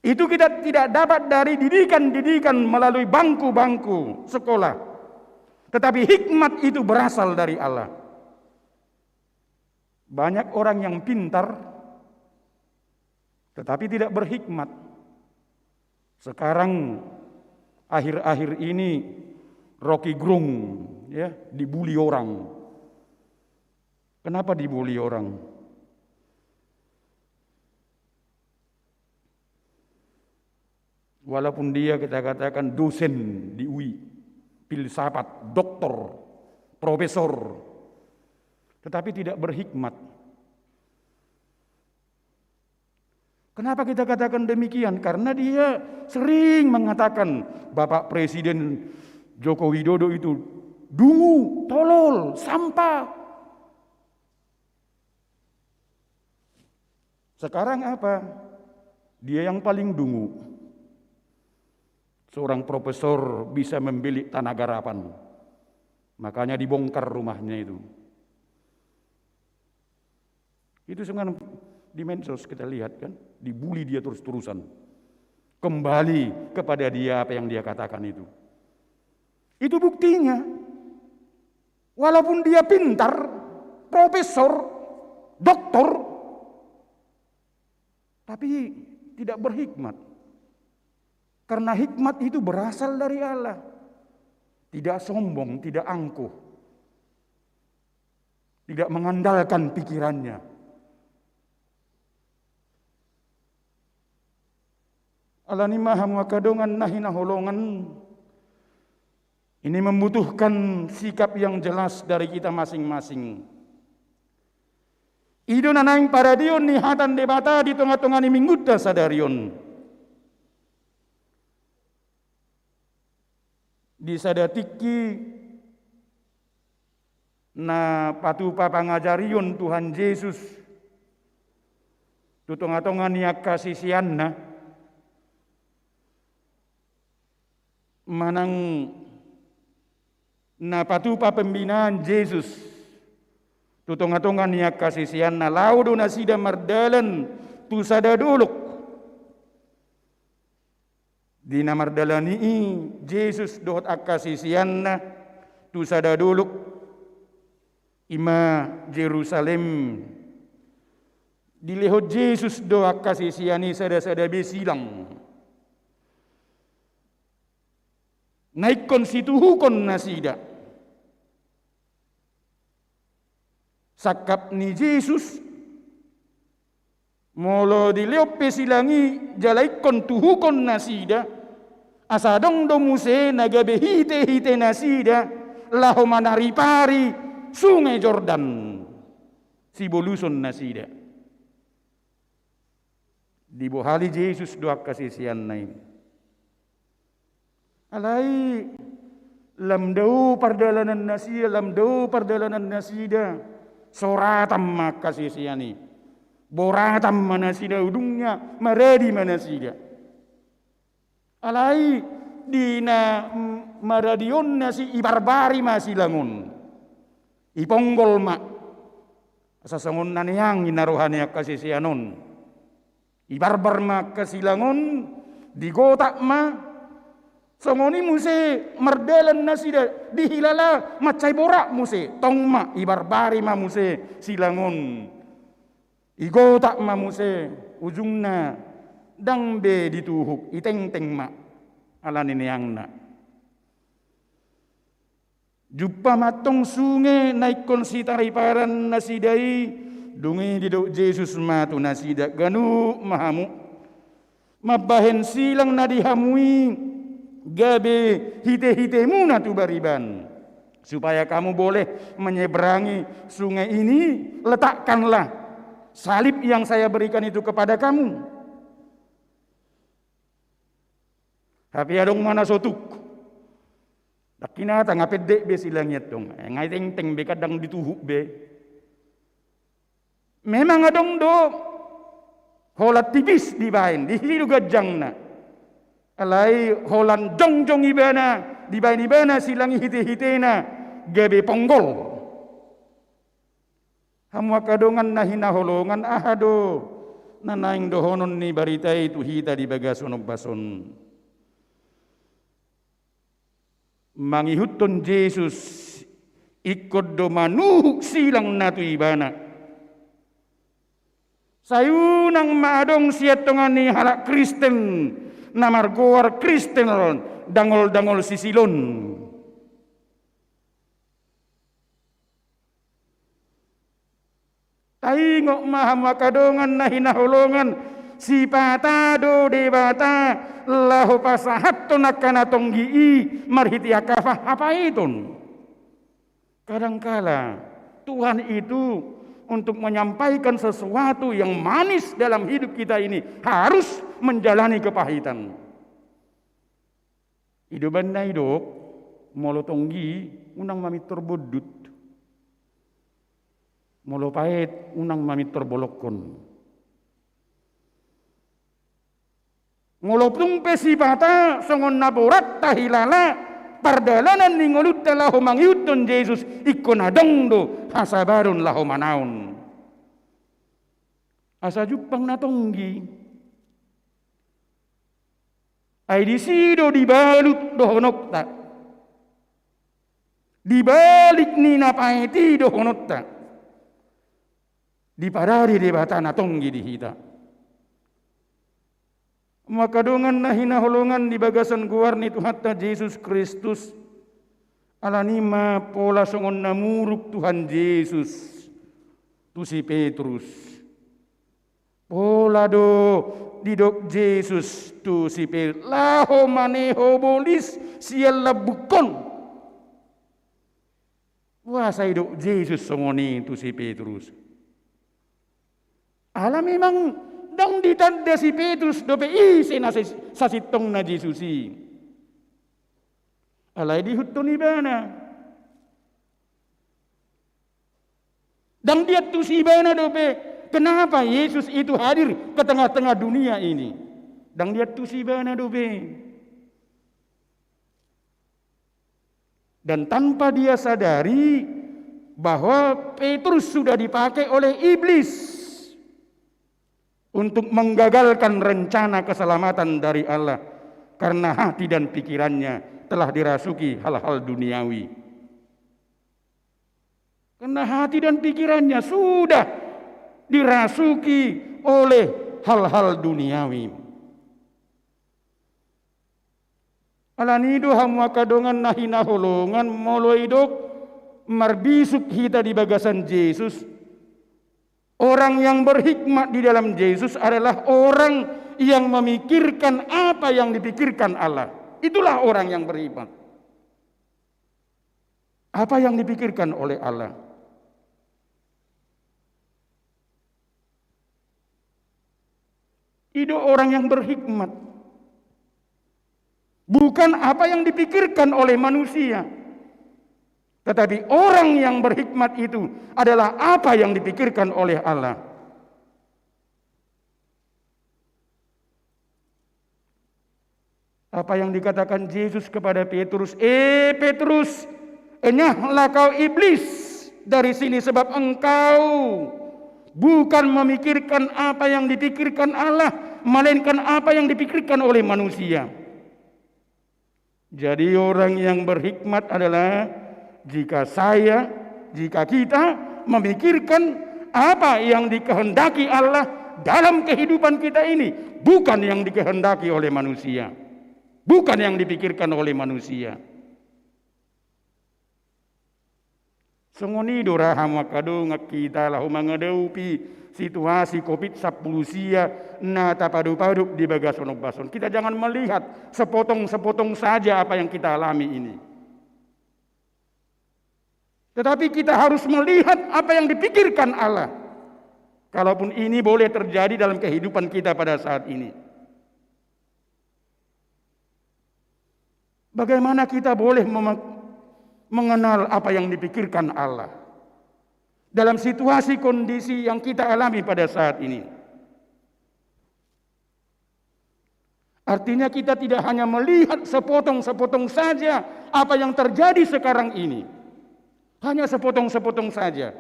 Itu kita tidak dapat dari didikan-didikan melalui bangku-bangku sekolah. Tetapi hikmat itu berasal dari Allah. Banyak orang yang pintar, tetapi tidak berhikmat. Sekarang, akhir-akhir ini, Rocky Gerung, ya, dibully orang. Kenapa dibully orang? Walaupun dia, kita katakan, dosen di U I, filsafat, doktor, profesor, tetapi tidak berhikmat. Kenapa kita katakan demikian? Karena dia sering mengatakan Bapak Presiden Joko Widodo itu dungu, tolol, sampah. Sekarang apa? Dia yang paling dungu. Seorang profesor bisa membeli tanah garapan. Makanya dibongkar rumahnya itu. Itu sebenarnya di medsos kita lihat kan, dibully dia terus-terusan. Kembali kepada dia apa yang dia katakan itu. Itu buktinya. Walaupun dia pintar, profesor, doktor, tapi tidak berhikmat. Karena hikmat itu berasal dari Allah. Tidak sombong, tidak angkuh. Tidak mengandalkan pikirannya. Alani i ma hamu angka dongan na hinaholongan, ini membutuhkan sikap yang jelas dari kita masing-masing. I do na naeng paradion ni hata ni Debata di tonga-tonga ni Minggunta sadari on. Di sada tingki na patupa pangajarion Tuhan Jesus tu tonga-tonga ni angka siseanna, manang na patupa pembinaan Jesus tu tonga-tonga ni angka siseanna, laho do nasida mardalan tu sada dolok. Di na mardalani i Jesus dohot angka siseanna tu sada dolok, i ma Jerusalem. Dilehon Jesus do angka sisean i sada-sada be silang na ingkon situhukon nasida. Sangkap ni Jesus, molo dilehon pe silang i jala ingkon tuhukon nasida, asa adong do muse na gabe hite-hite nasida laho manaripari Sungai Jordan, siboluson nasida. Dibohali Jesus do angka siseanna i. Alai lam dao pardalanan nasida, lam dao pardalanan nasida, soratan ma angka sisean i. Boratan ma nasida udungna, maradi ma nasida. Alai di na, mm, maradi on nasi ibarbari ma silang on. Iponggol ma. Asa songon na neang i na roha ni angka sisean on. Ibarbar ma angka silang on, digotap ma. Songon i muse mardalan nasida, dihilala mansai borat muse, tong ma ibarbari ma muse silang on. Igotap ma muse, ujungna ndang be dituhuk, itengteng ma ala ni neangna. Jumpa ma antong sunge na ingkon sitariparan nasida i. Dung i didok Jesus ma tu nasida, ganup ma hamu mambahen silang na di hamu i gabe hite-hitemuna tu bariban, supaya kamu boleh menyeberangi sungai ini. Letakkanlah salib yang saya berikan itu kepada kamu. Hape adong ma na so tuk. Ndang hinata, nga pendek be silang i antong. Eh, nga itengteng be, kadang dituhuk be. Memang adong do holan tipis dibaen, disi do ganjangna. Alai holan jongjong ibana, dibaen ibana silang i hite-hitena, gabe ponggol. Hamu angka dongan na hinaholongan, aha do na naeng dohonon ni barita i tu hita di bagasan ombas on? Mangihuthon Jesus, ingkon do manuhuk silang na tu ibana. Sai unang ma adong sian tonga ni halak Kristen na margoar Kristen dangol-dangol sisilon. Taingot ma hamu angka dongan na hinaholongan, sipata do Debata laho pasahathon angka na tonggi i marhite angka pa-, hapaeton. Kadangkala Tuhan itu untuk menyampaikan sesuatu yang manis dalam hidup kita ini harus menjalani kepahitan. I do umbahen na didok, molo tonggi unang mamintor bondut. Molo paet unang mamintor bolongkon. Molo tung pe sipata songon na borat tahilala pardalanan ni ngolunta laho mangihuthon Jesus, ingkon adong do hasabaron laho manaon. Asa jumpang na tonggi. Ai disi do dibalut dohononta. Di balik ni na paet i dohononta. Dipadari Debata na tonggi di hita. Angka dongan na hinaholongan di bagasan goar ni Tuhanta Jesus Kristus, alani i ma pola songon na muruk Tuhan Jesus tu si Petrus. Pola do didok Jesus tu si Petrus, laho maneho bolis sian lambungkon. Boasa didok Jesus songon i tu si Petrus? Ala memang ndang ditanda si Petrus dope ise na sas-, sasintongna Jesus i. Alai diihuthon ibana. Ndang diantusi ibana dope, kenapa Yesus itu hadir ke tengah-tengah dunia ini? Ndang diantusi ibana dope. Dan tanpa dia sadari bahwa Petrus sudah dipakai oleh iblis untuk menggagalkan rencana keselamatan dari Allah. karena hati dan pikirannya telah dirasuki hal-hal duniawi. Karena hati dan pikirannya sudah dirasuki oleh hal-hal duniawi. Alani i do hamu angka dongan na hinaholongan, molo didok marbisuk hita di bagasan Jesus, orang yang berhikmat di dalam Jesus adalah orang yang memikirkan apa yang dipikirkan Allah. Itulah orang yang berhikmat. Apa yang dipikirkan oleh Allah. I do orang yang berhikmat. Bukan apa yang dipikirkan oleh manusia. Tetapi orang yang berhikmat itu adalah apa yang dipikirkan oleh Allah. Apa yang dikatakan Jesus kepada Petrus, "Eh Petrus, enyahlah kau iblis dari sini, sebab engkau bukan memikirkan apa yang dipikirkan Allah, melainkan apa yang dipikirkan oleh manusia." Jadi orang yang berhikmat adalah jika saya, jika kita memikirkan apa yang dikehendaki Allah dalam kehidupan kita ini, bukan yang dikehendaki oleh manusia, bukan yang dipikirkan oleh manusia. Songon i do ra hamu angka dongan, kita laho mangadopi situasi covid sampulu sia na tapadopadop di bagasan ombas on. Kita jangan melihat sepotong-sepotong saja apa yang kita alami ini. Tetapi kita harus melihat apa yang dipikirkan Allah. Kalaupun ini boleh terjadi dalam kehidupan kita pada saat ini. Bagaimana kita boleh mema-, mengenal apa yang dipikirkan Allah dalam situasi kondisi yang kita alami pada saat ini? Artinya, kita tidak hanya melihat sepotong-sepotong saja apa yang terjadi sekarang ini. Hanya sepotong-sepotong saja.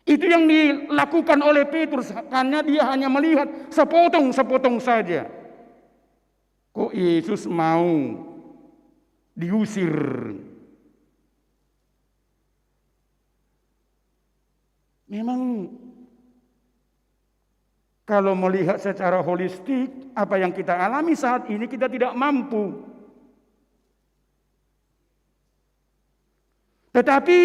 Itu yang dilakukan oleh Petrus, karena dia hanya melihat sepotong-sepotong saja. Kok Yesus mau diusir? Memang, kalau melihat secara holistik, apa yang kita alami saat ini, kita tidak mampu. Tetapi,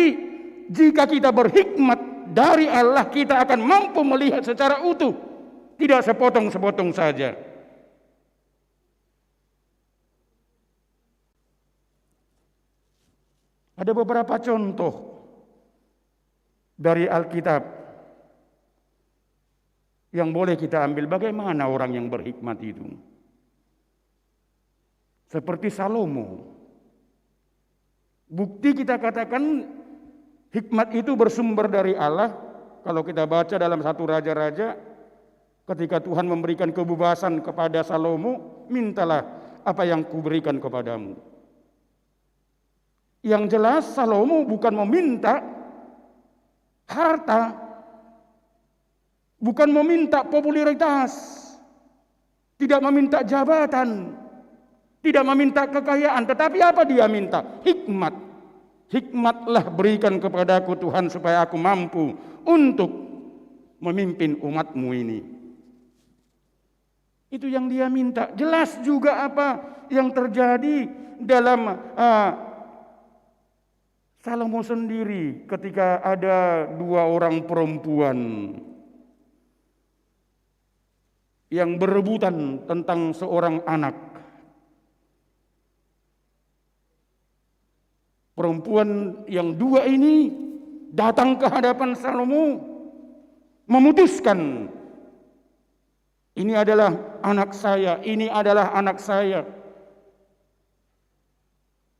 jika kita berhikmat dari Allah, kita akan mampu melihat secara utuh, tidak sepotong-sepotong saja. Ada beberapa contoh dari Alkitab yang boleh kita ambil, bagaimana orang yang berhikmat itu. Seperti Salomo. Bukti kita katakan hikmat itu bersumber dari Allah. Kalau kita baca dalam satu Raja-raja, ketika Tuhan memberikan kebebasan kepada Salomo, "Mintalah apa yang kuberikan kepadamu." Yang jelas, Salomo bukan meminta harta, bukan meminta popularitas, tidak meminta jabatan, tidak meminta kekayaan, tetapi apa dia minta? Hikmat. "Hikmatlah berikan kepadaku, Tuhan, supaya aku mampu untuk memimpin umat-Mu ini." Itu yang dia minta. Jelas juga apa yang terjadi dalam, ah, Salomo sendiri ketika ada dua orang perempuan yang berebutan tentang seorang anak. Perempuan yang dua ini datang ke hadapan Salomo, memutuskan, "Ini adalah anak saya, ini adalah anak saya."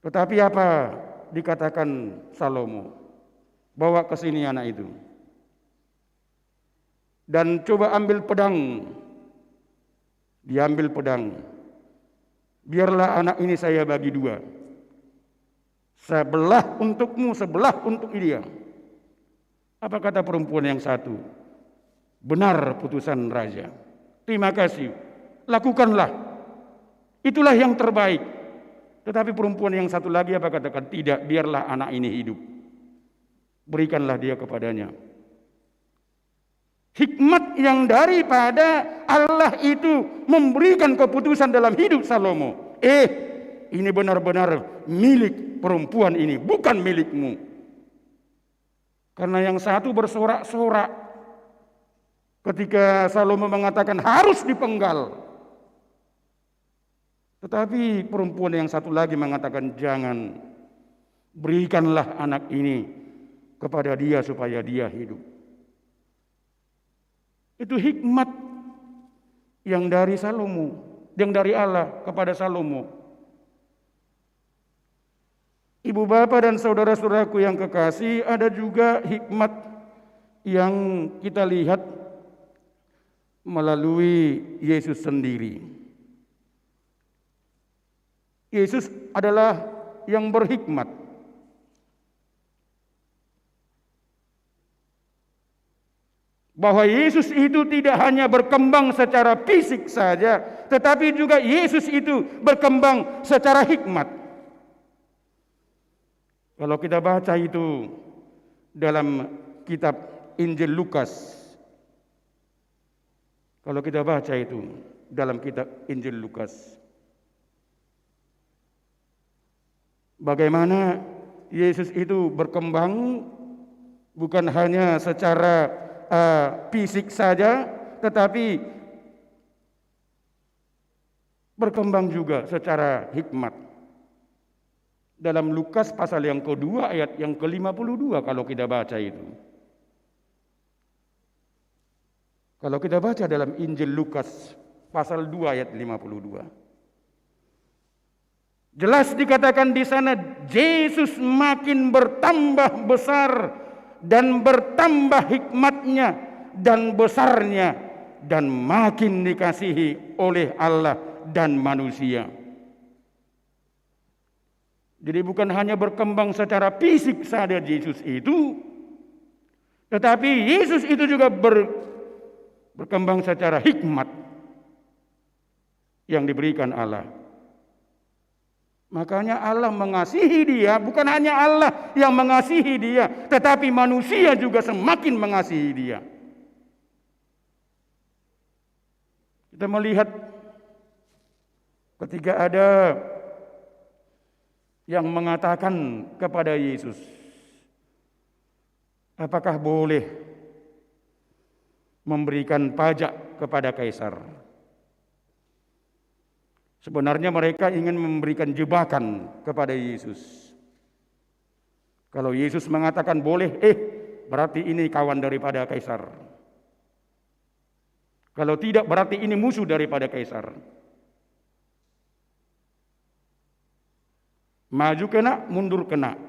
Tetapi apa dikatakan Salomo? "Bawa ke sini anak itu. Dan coba ambil pedang." Diambil pedang. "Biarlah anak ini saya bagi dua. Sebelah untukmu, sebelah untuk dia." Apa kata perempuan yang satu? "Benar putusan raja. Terima kasih. Lakukanlah." Itulah yang terbaik. Tetapi perempuan yang satu lagi apa katakan? Tidak, biarlah anak ini hidup. Berikanlah dia kepadanya. Hikmat yang daripada Allah itu memberikan keputusan dalam hidup Salomo. Eh, ini benar-benar milik perempuan ini, bukan milikmu. Karena yang satu bersorak-sorak ketika Salomo mengatakan harus dipenggal. Tetapi perempuan yang satu lagi mengatakan, "Jangan, berikanlah anak ini kepada dia supaya dia hidup." Itu hikmat yang dari Salomo, yang dari Allah kepada Salomo. Ibu bapa dan saudara-saudaraku yang kekasih, ada juga hikmat yang kita lihat melalui Yesus sendiri. Yesus adalah yang berhikmat. Bahwa Yesus itu tidak hanya berkembang secara fisik saja, tetapi juga Yesus itu berkembang secara hikmat. Kalau kita baca itu dalam kitab Injil Lukas, kalau kita baca itu dalam kitab Injil Lukas, bagaimana Yesus itu berkembang bukan hanya secara, eh, fisik saja, tetapi berkembang juga secara hikmat. Dalam Lukas pasal yang kedua ayat yang ke lima puluh dua, kalau kita baca itu. Kalau kita baca dalam Injil Lukas pasal dua ayat lima puluh dua. Jelas dikatakan di sana, Yesus makin bertambah besar dan bertambah hikmatnya dan besarnya, dan makin dikasihi oleh Allah dan manusia. Jadi bukan hanya berkembang secara fisik saja Yesus itu, tetapi Yesus itu juga ber-, berkembang secara hikmat yang diberikan Allah. Makanya Allah mengasihi dia, bukan hanya Allah yang mengasihi dia, tetapi manusia juga semakin mengasihi dia. Kita melihat ketika ada yang mengatakan kepada Yesus, "Apakah boleh memberikan pajak kepada Kaisar?" Sebenarnya mereka ingin memberikan jebakan kepada Yesus. Kalau Yesus mengatakan boleh, eh, berarti ini kawan daripada Kaisar. Kalau tidak, berarti ini musuh daripada Kaisar. Maju kena, mundur kena.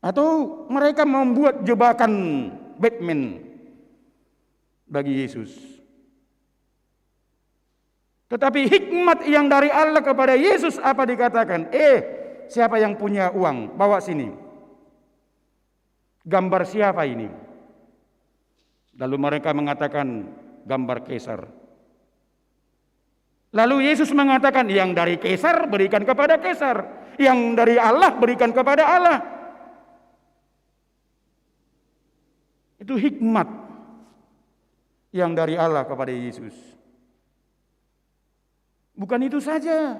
Atau mereka membuat jebakan Batman bagi Yesus. Tetapi hikmat yang dari Allah kepada Yesus apa dikatakan? "Eh, siapa yang punya uang? Bawa sini." Gambar siapa ini? Lalu mereka mengatakan, "Gambar Kaisar." Lalu Yesus mengatakan, "Yang dari Kaisar berikan kepada Kaisar, yang dari Allah berikan kepada Allah." Itu hikmat yang dari Allah kepada Yesus. Bukan itu saja.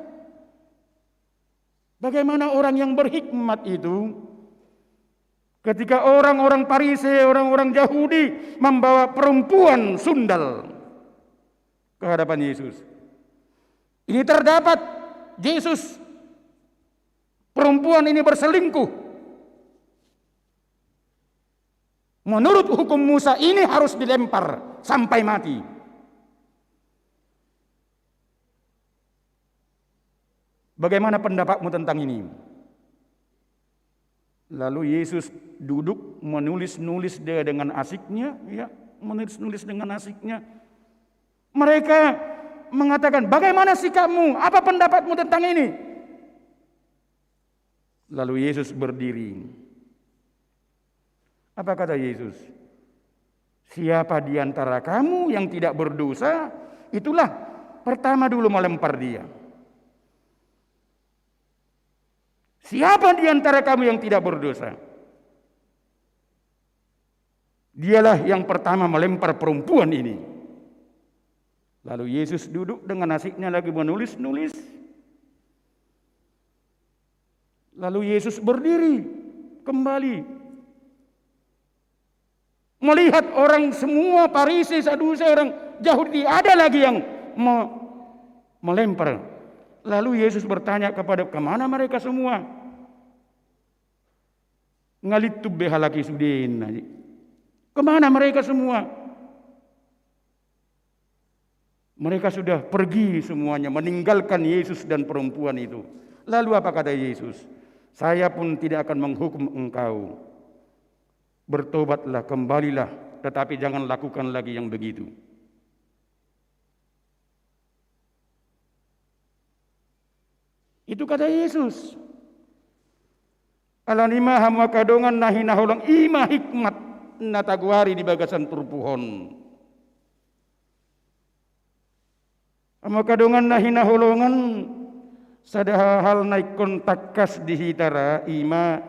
Bagaimana orang yang berhikmat itu, ketika orang-orang Parise, orang-orang Yahudi membawa perempuan sundal ke hadapan Yesus. Ini terdapat Yesus, perempuan ini berselingkuh. Menurut hukum Musa ini harus dilempar sampai mati. Bagaimana pendapatmu tentang ini? Lalu Yesus duduk menulis-nulis dia dengan asiknya, ya, menulis-nulis dengan asiknya. Mereka mengatakan, "Bagaimana sikapmu? Apa pendapatmu tentang ini?" Lalu Yesus berdiri. Apa kata Yesus? "Siapa di antara kamu yang tidak berdosa, itulah pertama dulu melempar dia. Siapa di antara kamu yang tidak berdosa? Dialah yang pertama melempar perempuan ini. Lalu Yesus duduk dengan asiknya lagi menulis-nulis. Lalu Yesus berdiri kembali. Melihat orang semua, Farisi, Sadusi, orang Yahudi, ada lagi yang me-, melempar. Lalu Yesus bertanya kepada, "Kemana mereka semua?" Ngalintub be halak i sude, ninna. "Kemana mereka semua?" Mereka sudah pergi semuanya, meninggalkan Yesus dan perempuan itu. Lalu apa kata Yesus? "Saya pun tidak akan menghukum engkau. Bertobatlah, kembalilah, tetapi jangan lakukan lagi yang begitu." Itu kata Yesus. Alani i ma, hamu angka dongan na hinaholongan, i ma hikmat na tagoari di bagasan turpuk on. Hamu angka dongan na hinaholongan, sada hal na ingkon tangkas di hita ra, i ma,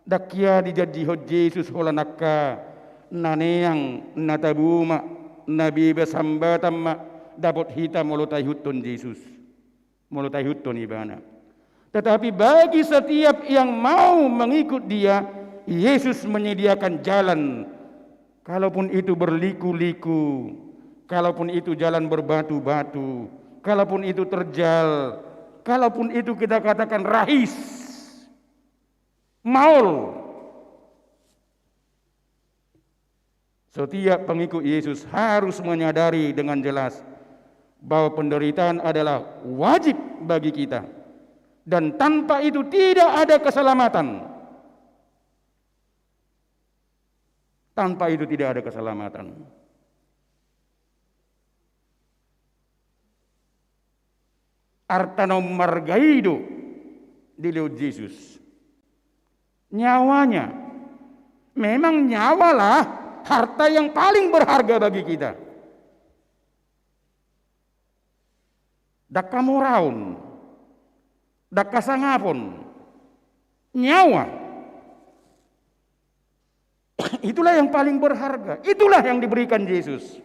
ndang hea dijanjihon Jesus holan angka na neang, na tabo ma, na bebas hambatan ma dapot hita molo taihuthon Jesus, molo taihuthon Ibana. Tetapi bagi setiap yang mau mengikut Dia, Yesus menyediakan jalan. Kalaupun itu berliku-liku, kalaupun itu jalan berbatu-batu, kalaupun itu terjal, kalaupun itu kita katakan rahis, maol. Setiap pengikut Yesus harus menyadari dengan jelas bahwa penderitaan adalah wajib bagi kita. Dan tanpa itu tidak ada keselamatan. Tanpa itu tidak ada keselamatan. Arta na ummarga i do dilehon Jesus. Nyawanya. Memang nyawalah harta yang paling berharga bagi kita. Ndang hamoraon, ndang hasangapon, nyawa. Itulah yang paling berharga. Itulah yang diberikan Jesus.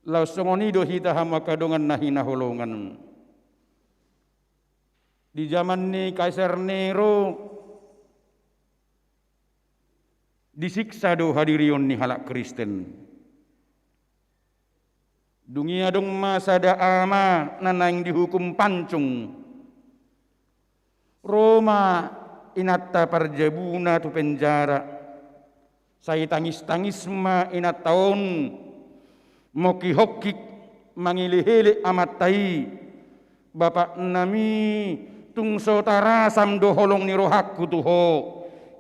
Laos songon i do hita, hamu angka dongan na hinaholongan. Di jaman ni Kaisar Nero, disiksa do hadirion ni halak Kristen. Dung i adong ma sada ama na naeng dihukum pancung. Ro ma inanta parjabuna tu penjara. Sai tangis-tangis ma inanta on, mongkihongkik mangelekelek amanta i. Bapaknami, tung so tarasam do holong ni rohangku tu ho.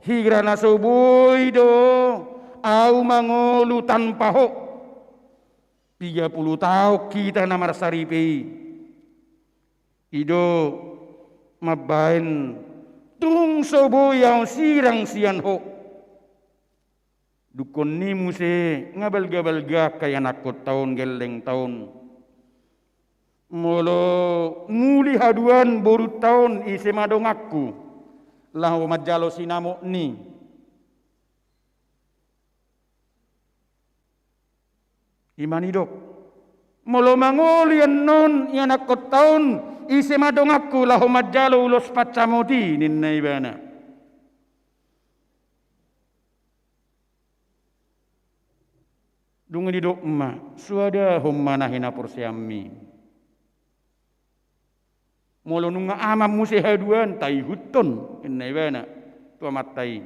Hira na so boi do au mangolu tanpa ho. Piga pulu taon hita na marsaripe i. I do mambaen, tung so boi au sirang sian ho. Dungkon ni muse, nga balga-balga angka ianakkonta on, gellengta on. Molo muli haduan borunta on, ise ma donganku laho manjalo sinamot ni. I ma nidok. Molo mangolu annon ianakkonta on, ise ma donganku laho manjalo ulos pansamot i, ninna ibana. Dung i didok ma, suadahon ma na hinaporseaonmi. Molo nunga amam muse haduan, taihuthon, ninna ibana tu amanta i.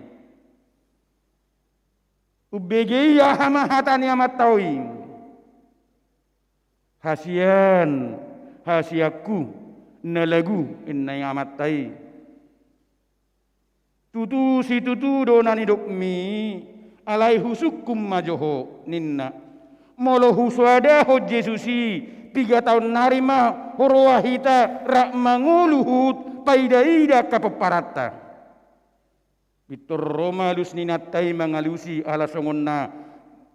Umbege i aha ma hata ni amanta i? Hasian, hasianku na lagu, ninna amanta i. Tutu situtu do na nidokmi, alai husungkun ma jo ho, ninna. Molo husoadahon Jesus i, piga taon nari ma huroha hita rap mangolu huhut paida-ida angka pomparanta. Pintor ro ma alus ni inanta i mangalusi ala songon na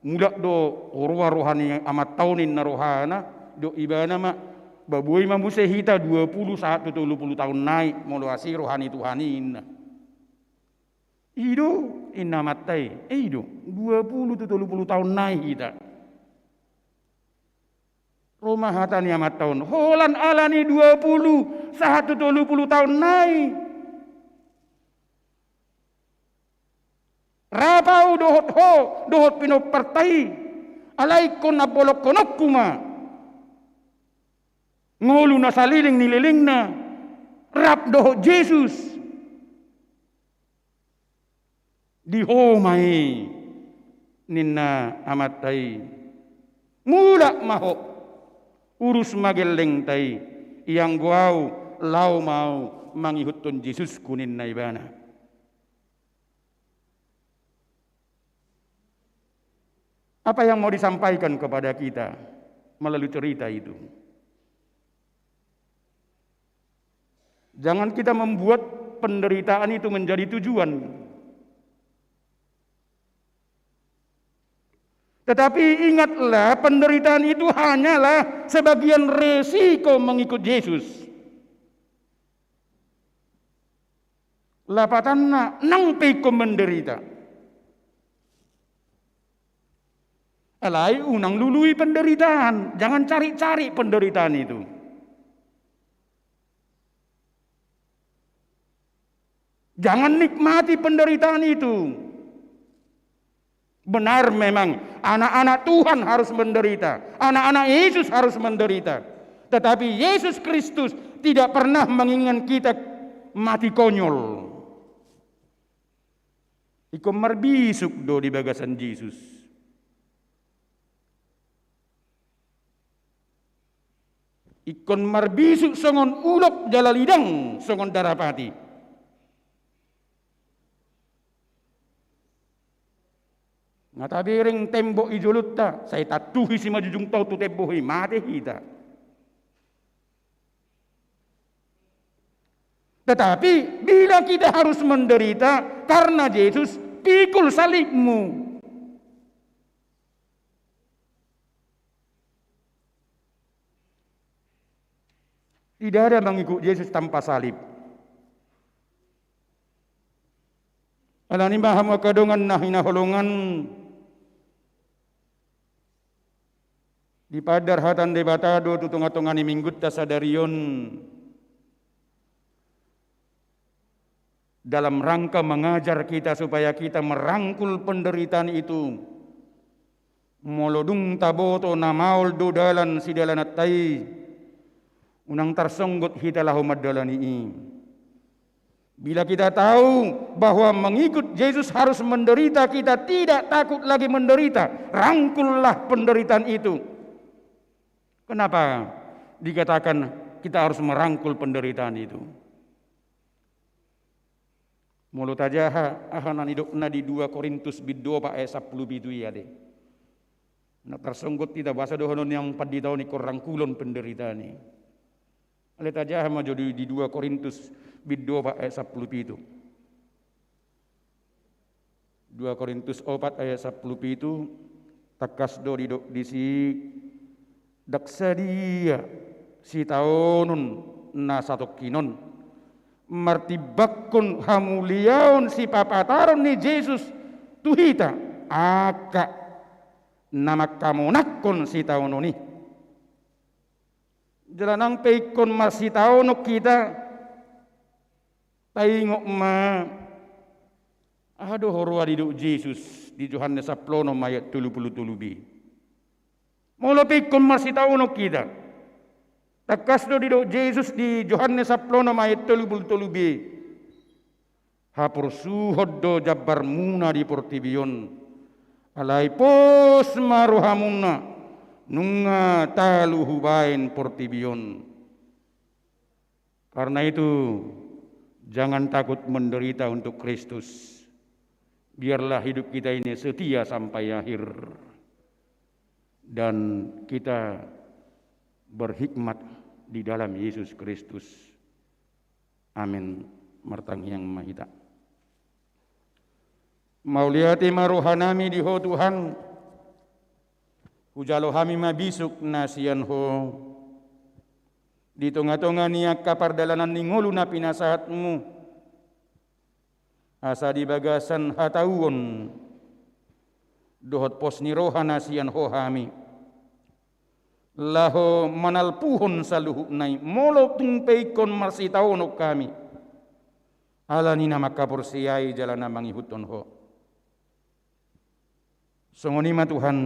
Mulak do roha-roha ni amanta on, ninna rohana, didok ibana ma, ba boi ma muse hita dua pulu sahat tu tolu pulu taon nai, molo asi roha ni Tuhan i, ninna. I do, ninna amanta i, i do, dua pulu tu tolu pulu taon nai hita. Ro ma hata ni amanta on, holan ala ni dua pulu sahat tu tolu pulu taon nai. Rap ahu dohot ho, dohot pinomparta i, alai ingkon ambolongkononku ma ngolu na saleleng ni lelengna, rap dohot Jesus. Di ho ma i, ninna amanta i. Mulak ma ho, urus ma gellengta i, ianggo ahu, laho ma ahu mangihuthon Jesusku, ninna ibana. Apa yang mau disampaikan kepada kita melalui cerita itu? Jangan kita membuat penderitaan itu menjadi tujuan. Tetapi ingatlah, penderitaan itu hanyalah sebagian resiko mengikut Yesus. Lapatanna, nang pe ingkon menderita, alai unang lului penderitaan, jangan cari-cari penderitaan itu. Jangan nikmati penderitaan itu. Benar memang, anak-anak Tuhan harus menderita, anak-anak Yesus harus menderita. Tetapi Yesus Kristus tidak pernah menginginkan kita mati konyol. Ingkon marbisuk do di bagasan Jesus. Ingkon marbisuk songon ulok jala lidang songon darapati. Nga tabereng tembok i jolonta, sai tantuhi simanjujung tau tu tembok i, mate hita. Tetapi bila kita harus menderita karena Yesus, pikul salibmu. Tidak ada mengikut Yesus tanpa salib. Alani i ma, hamu angka dongan na hinaholongan, dipaandar hata ni Debata do tu tonga-tonga ni minggunta sadari on, dalam rangka mengajar kita supaya kita merangkul penderitaan itu. Molo dung taboto na maol do dalan sidalananta i, unang tarsonggot hita laho mandalani i. Bila kita tahu bahwa mengikut Yesus harus menderita, kita tidak takut lagi menderita. Rangkullah penderitaan itu. Kenapa dikatakan kita harus merangkul penderitaan itu? Molo tajaha aha na nidokna di dua Korintus bindu opat ayat sampulu pitu i, ate. Na tarsonggot hita, boasa dohonon ni angka pandita on ingkon rangkulon penderitaan i. Alai tajaha ma jo di, di dua Korintus bindu opat ayat sampulu pitu. Dua Korintus opat ayat sampulu pitu, tangkas do didok disi, ndang sadia sitaonon na satongkin on martimbangkon hamuliaon sipapataron ni Jesus tu hita, angka na mangkamonangkon sitaonon i. Jala nang pe ingkon marsitaonon hita, taingot ma aha do huroha didok Jesus di Johannes sampulu onom ayat tolu pulu tolu b. Molo pe ingkon marsitaonon hita, tangkas do didok Jesus di Johannes sampulu onom ayat tolu pulu tolu b. Haporsuhon do jambarmuna di portibi on, alai pos ma rohamuna, nunga talu hubaen portibi on. Karena itu, jangan takut menderita untuk Kristus. Biarlah hidup kita ini setia sampai akhir. Dan kita berhikmat di dalam Yesus Kristus. Amin. Martangiang ma hita. Mauliate ma rohanami di Ho Tuhan, Hujalo hami ma bisuk na sian Ho di tonga-tonga ni angka pardalanan ni ngolu na pinasahatMu, asa di bagasan hatauon dohot pos ni roha na sian Ho hami, laho manalpuhon saluhutna i, molo tung pe ingkon marsitaonon hami, ala ni na mangkaporseai jala na mangihuthon Ho. Songon i ma Tuhan,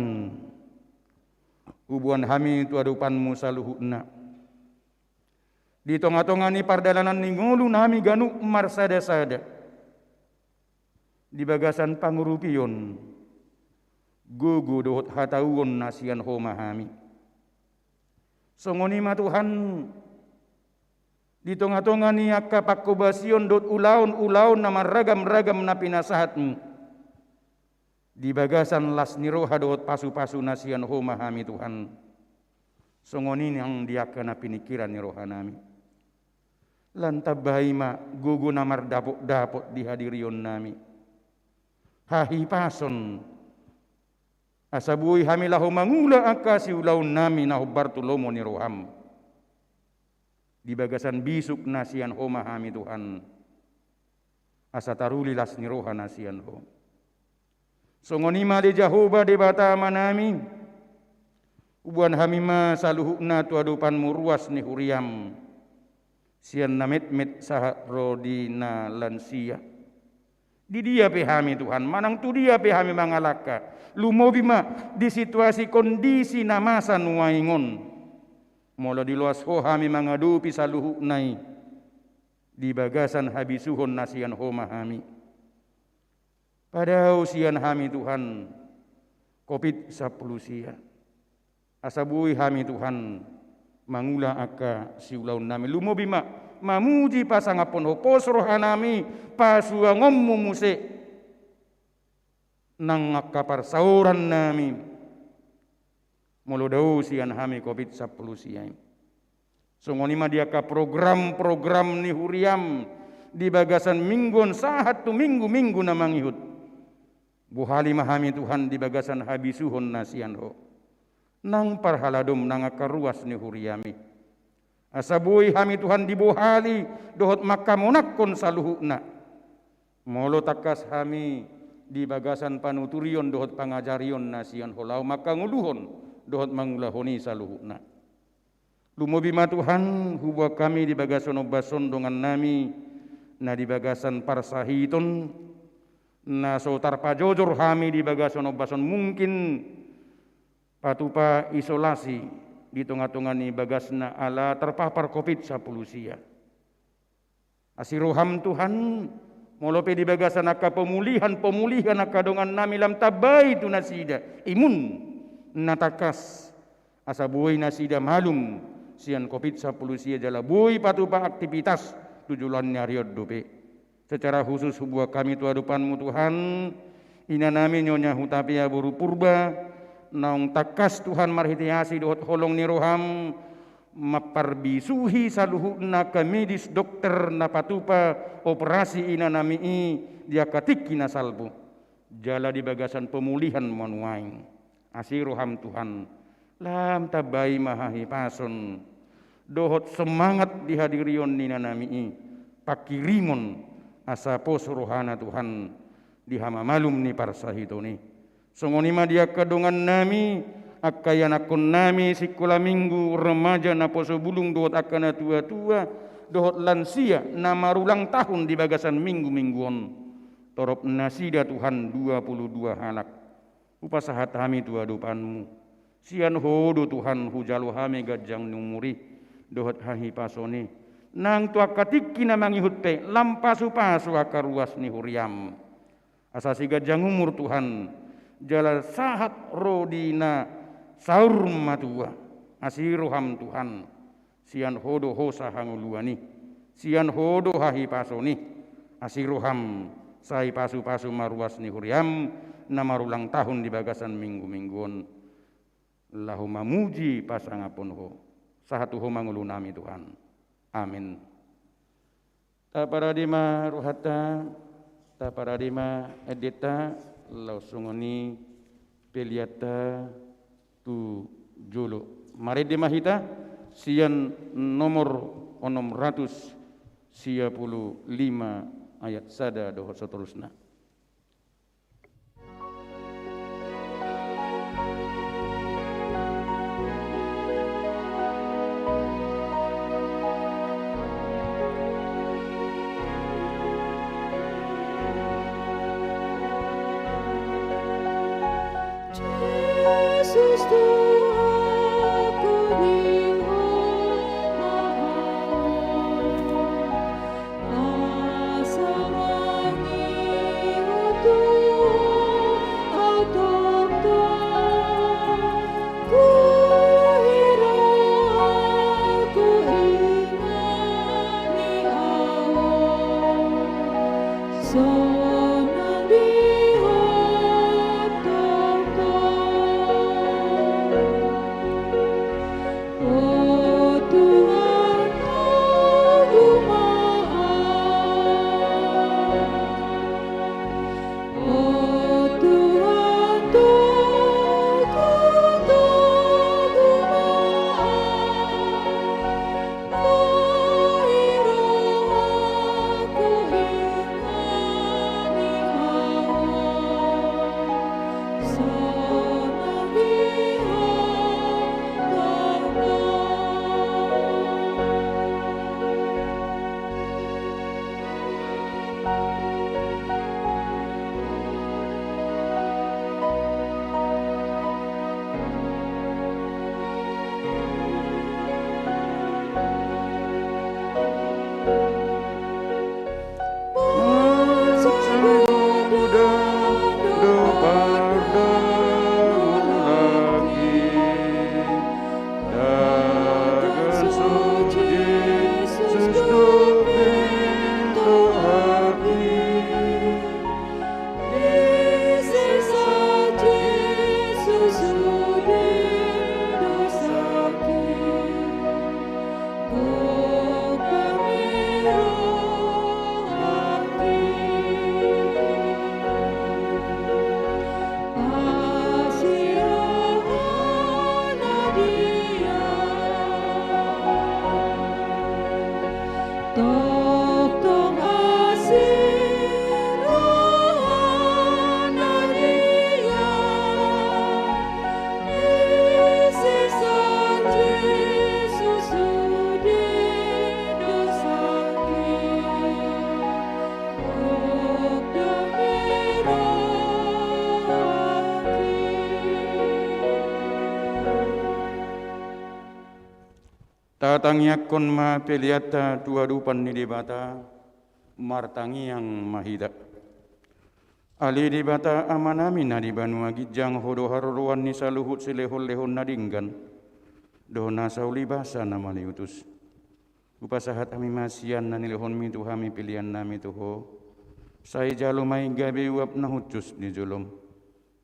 huboan hami tu adopanMu saluhutna di tonga-tonga ni pardalanan ni ngolu nami ganup marsada-sada di bagasan pangurupion, gogo dohot hatauon na sian Ho ma hami. Songon i ma Tuhan, di tonga-tonga ni angka pangkobasion dohot ulaon-ulaon na marragam-ragam na pinasahatMu, di bagasan las ni roha dohot pasu-pasu na sian Ho ma hami Tuhan. Songon i nang di angka na piningkiran ni roha nami. Lam tambai ma gogo na mardapot-dapot di hadirion nami, hahipason, asa boi hami laho mangula angka siulaon nami na hombar tu lomo ni rohaM di bagasan bisuk na sian Ho ma hami Tuhan, asa taruli las ni roha na sian Ho. Songon i ma ale Jahowa Debata Amanami, huboan hami ma saluhutna tu adopanMu ruas ni huriaM, sian na metmet sahat ro di na lansia. Di dia pe hami Tuhan, manang tu dia pe hami mangalangka, lumobi ma di situasi kondisi na masa nuaeng on, molo diloas Ho hami mangadopi saluhutna i di bagasan habisuhon na sian Ho ma hami. Padao sian hami Tuhan, Covid sampulu sia, asa boi hami Tuhan mangula angka siulaon nami, lumobi ma mamuji pasangaphon Ho, pos roha nami pasuangonMu muse nang angka parsaoran nami, molo dao sian hami Covid sampulu sia i. Songon i ma di angka program-program ni huriaM di bagasan minggu on sahat tu minggu-minggu na mangihut. Bohali ma hami Tuhan di bagasan habisuhon na sian Ho, nang parhaladoM nang angka ruas ni huriaMi, asa boi hami Tuhan dibohali dohot mangkamonangkon saluhutna. Molo tangkas hami di bagasan panuturion dohot pangajarion na sian Ho laho mangkangoluhon dohot mangulahon i saluhutna. Lumobi ma Tuhan, huboan hami di bagasan ombas on dongan nami na di bagasan parsahiton, na so tarpajojor hami di bagasan ombas on, mungkin patupa isolasi di tonga-tonga ni bagasna ala tarpapar Covid sampulu sia. Asi rohaM Tuhan, molo pe di bagasan angka pemulihan-pemulihan angka dongan nami lam tambai tu nasida imun na tangkas, asa boi nasida malum sian Covid sampulu sia jala boi patupa aktivitas tu joloan ni ari on dope. Secara khusus huboan hami tu adopanMu Tuhan, ina nami Nyonya Hutapea boru Purba, naung tangkas Tuhan marhite asi dohot holong ni rohaM, mamparbisuhi saluhutna angka medis dokter na patupa operasi ina nami i di angka tingki na salpu, jala di bagasan pemulihan ma nuaeng. Asi rohaM Tuhan, lam tambai ma hahipason dohot semangat di hadirion ni ina nami i, pangkirimon asa pos rohana Tuhan di hamamalum ni parsahiton i. Songon i ma di angka dongan nami, angka ianakhon nami sikola minggu, remaja, naposo bulung dohot angka na tua-tua dohot lansia na marulang tahun di bagasan minggu-minggu on. Torop nasida Tuhan dua pulu dua halak. Hupasahat hami tu adopanMu. Sian Ho do Tuhan hujalo hami ganjang ni umur i dohot hahipason i. Nang tu angka tingki na mangihut pe lam pasu-pasu angka ruas ni huriaM. Asa siganjang umur Tuhan, jala sahat ro di na saur matua. Asi rohaM Tuhan, sian Ho do hosa hangoluan i, sian Ho do hahipason i. Asi rohaM, sai pasu-pasu ma ruas ni huriaM na marulang tahun di bagasan minggu-minggu on, laho mamuji pasangaphon Ho, sahat tu Ho ma ngolu nami Tuhan. Amin. Taparade ma rohanta, taparade ma endenta, laos songon i peleanta, tu jolo. Marende ma hita sian nomor onom ratus sia pulu lima ayat sada dohot saterusna. Tatangiangkon ma peleanta tu adopan ni Debata, martangiang ma hita. Ale Debata Amanami na di banua ginjang, Ho do haroroan ni saluhut silehonlehon na denggan dohot na saulibasa na maliutus. Hupasahat hami ma sian na nilehonMi tu hami peleannami tu Ho. Sai jalo ma i gabe uap na hushus di joloM.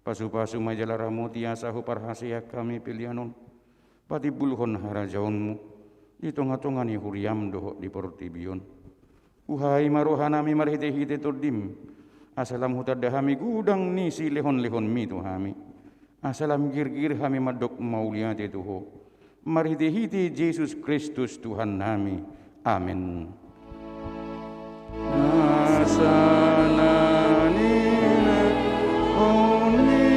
Pasupasu ma i jala ramoti asa huparhaseang hami pelean on patimbulhon harajaonMu di tongatonga ni huriaM dohot di portibi on. Uhai ma rohanami marhitehite TondiM, asa lam hutanda hami godang ni silehonlehonMi tu hami, asa lam girgir hami mandok mauliate tu Ho. Marhitehite Jesus Kristus Tuhannami. Amen. Asa na nilehon ni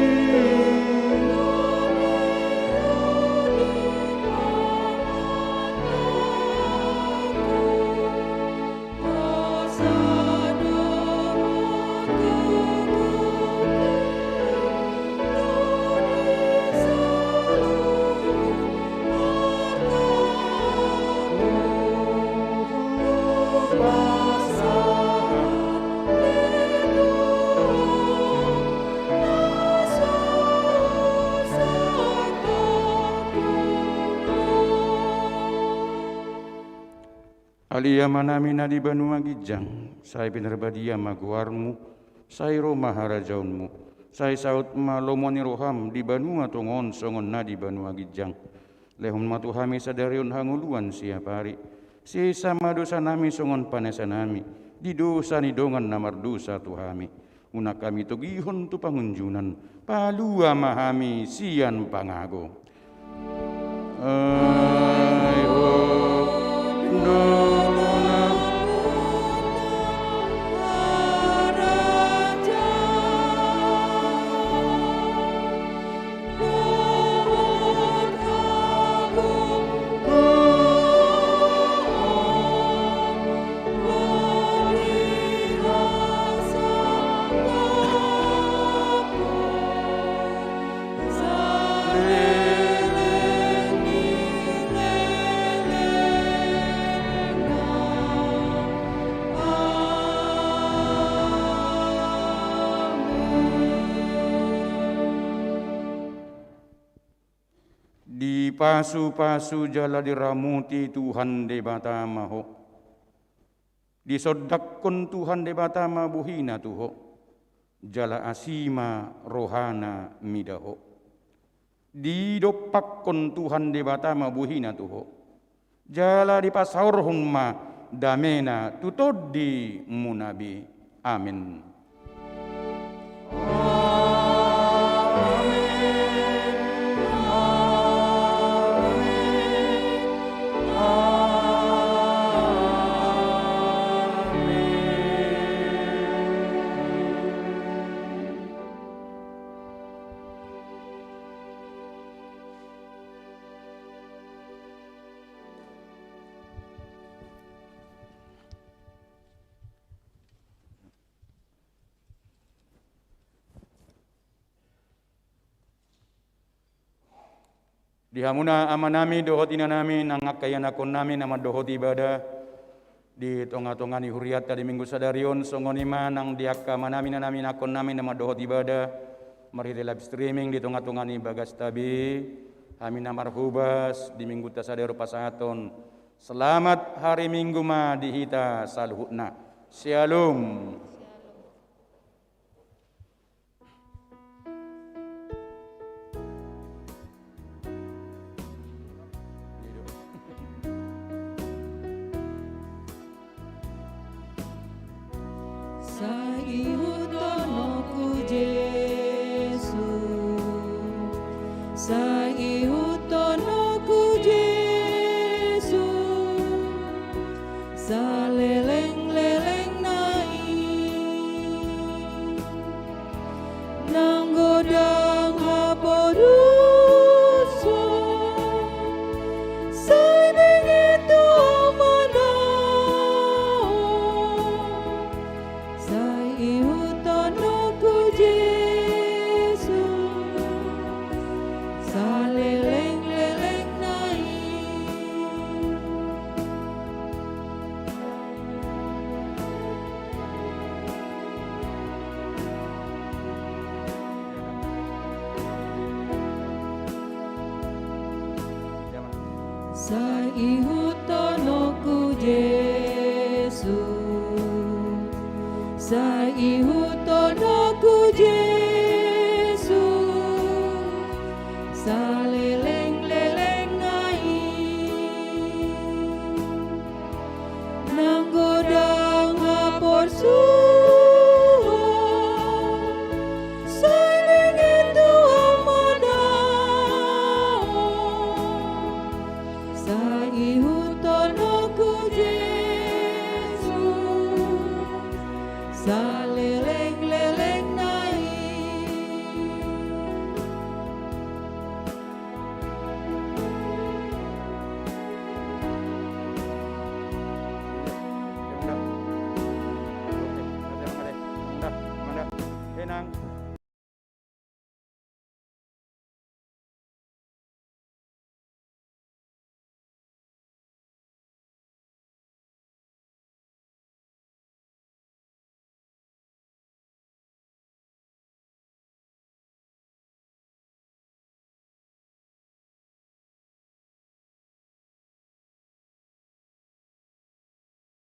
Ale Amanami na di banua ginjang, sai pinarbadia ma goarMu, sai ro ma harajaonMu, sai saut ma lomo ni rohaM di banua tonga on songon na di banua ginjang. Lehon ma tu hami sadari on hangoluan siapari. Sesa ma dosanami songon panesanami di dosa ni dongan na mardosa tu hami. Unang hami togihon tu pangunjunan, palua ma hami sian pangago. Ai ho, dona. Dipasu-pasu jala diramoti Tuhan Debata ma ho. Disondangkon Tuhan Debata ma bohina tu ho, jala asi ma rohana mida ho. Didompakkon Tuhan Debata ma bohina tu ho, jala dipasaorhon ma damena tu tondimuna be. Amen. Di hamuna amanami dohot inanami nang angka ianakkonnami na mandohoti ibadah di tonga-tonga ni hurianta di Minggu sadari on, songon i ma nang di angka amanami inanami ianakkonnami na mandohoti ibadah marhite live streaming di tonga-tonga ni bagasta be, hami na marhobas di Minggunta sadari on pasahathon selamat hari Minggu ma di hita saluhutna. Syalom. Sai ihuthon ho Jesus, sai ihuthon ho Jesus, saleleng-lelengna i. Nang godang haporuson, sai denggan tu Amana on. Sai ihuthon ho Jesus, saleleng-lelengna i. Sai ihuthon ho Jesus, sai ihuthon ho Jesus, saleleng-lelengna i. Nang godang haporsuhon, sai denggan tu Amana on. Sai ihuthon ho Jesus, saleleng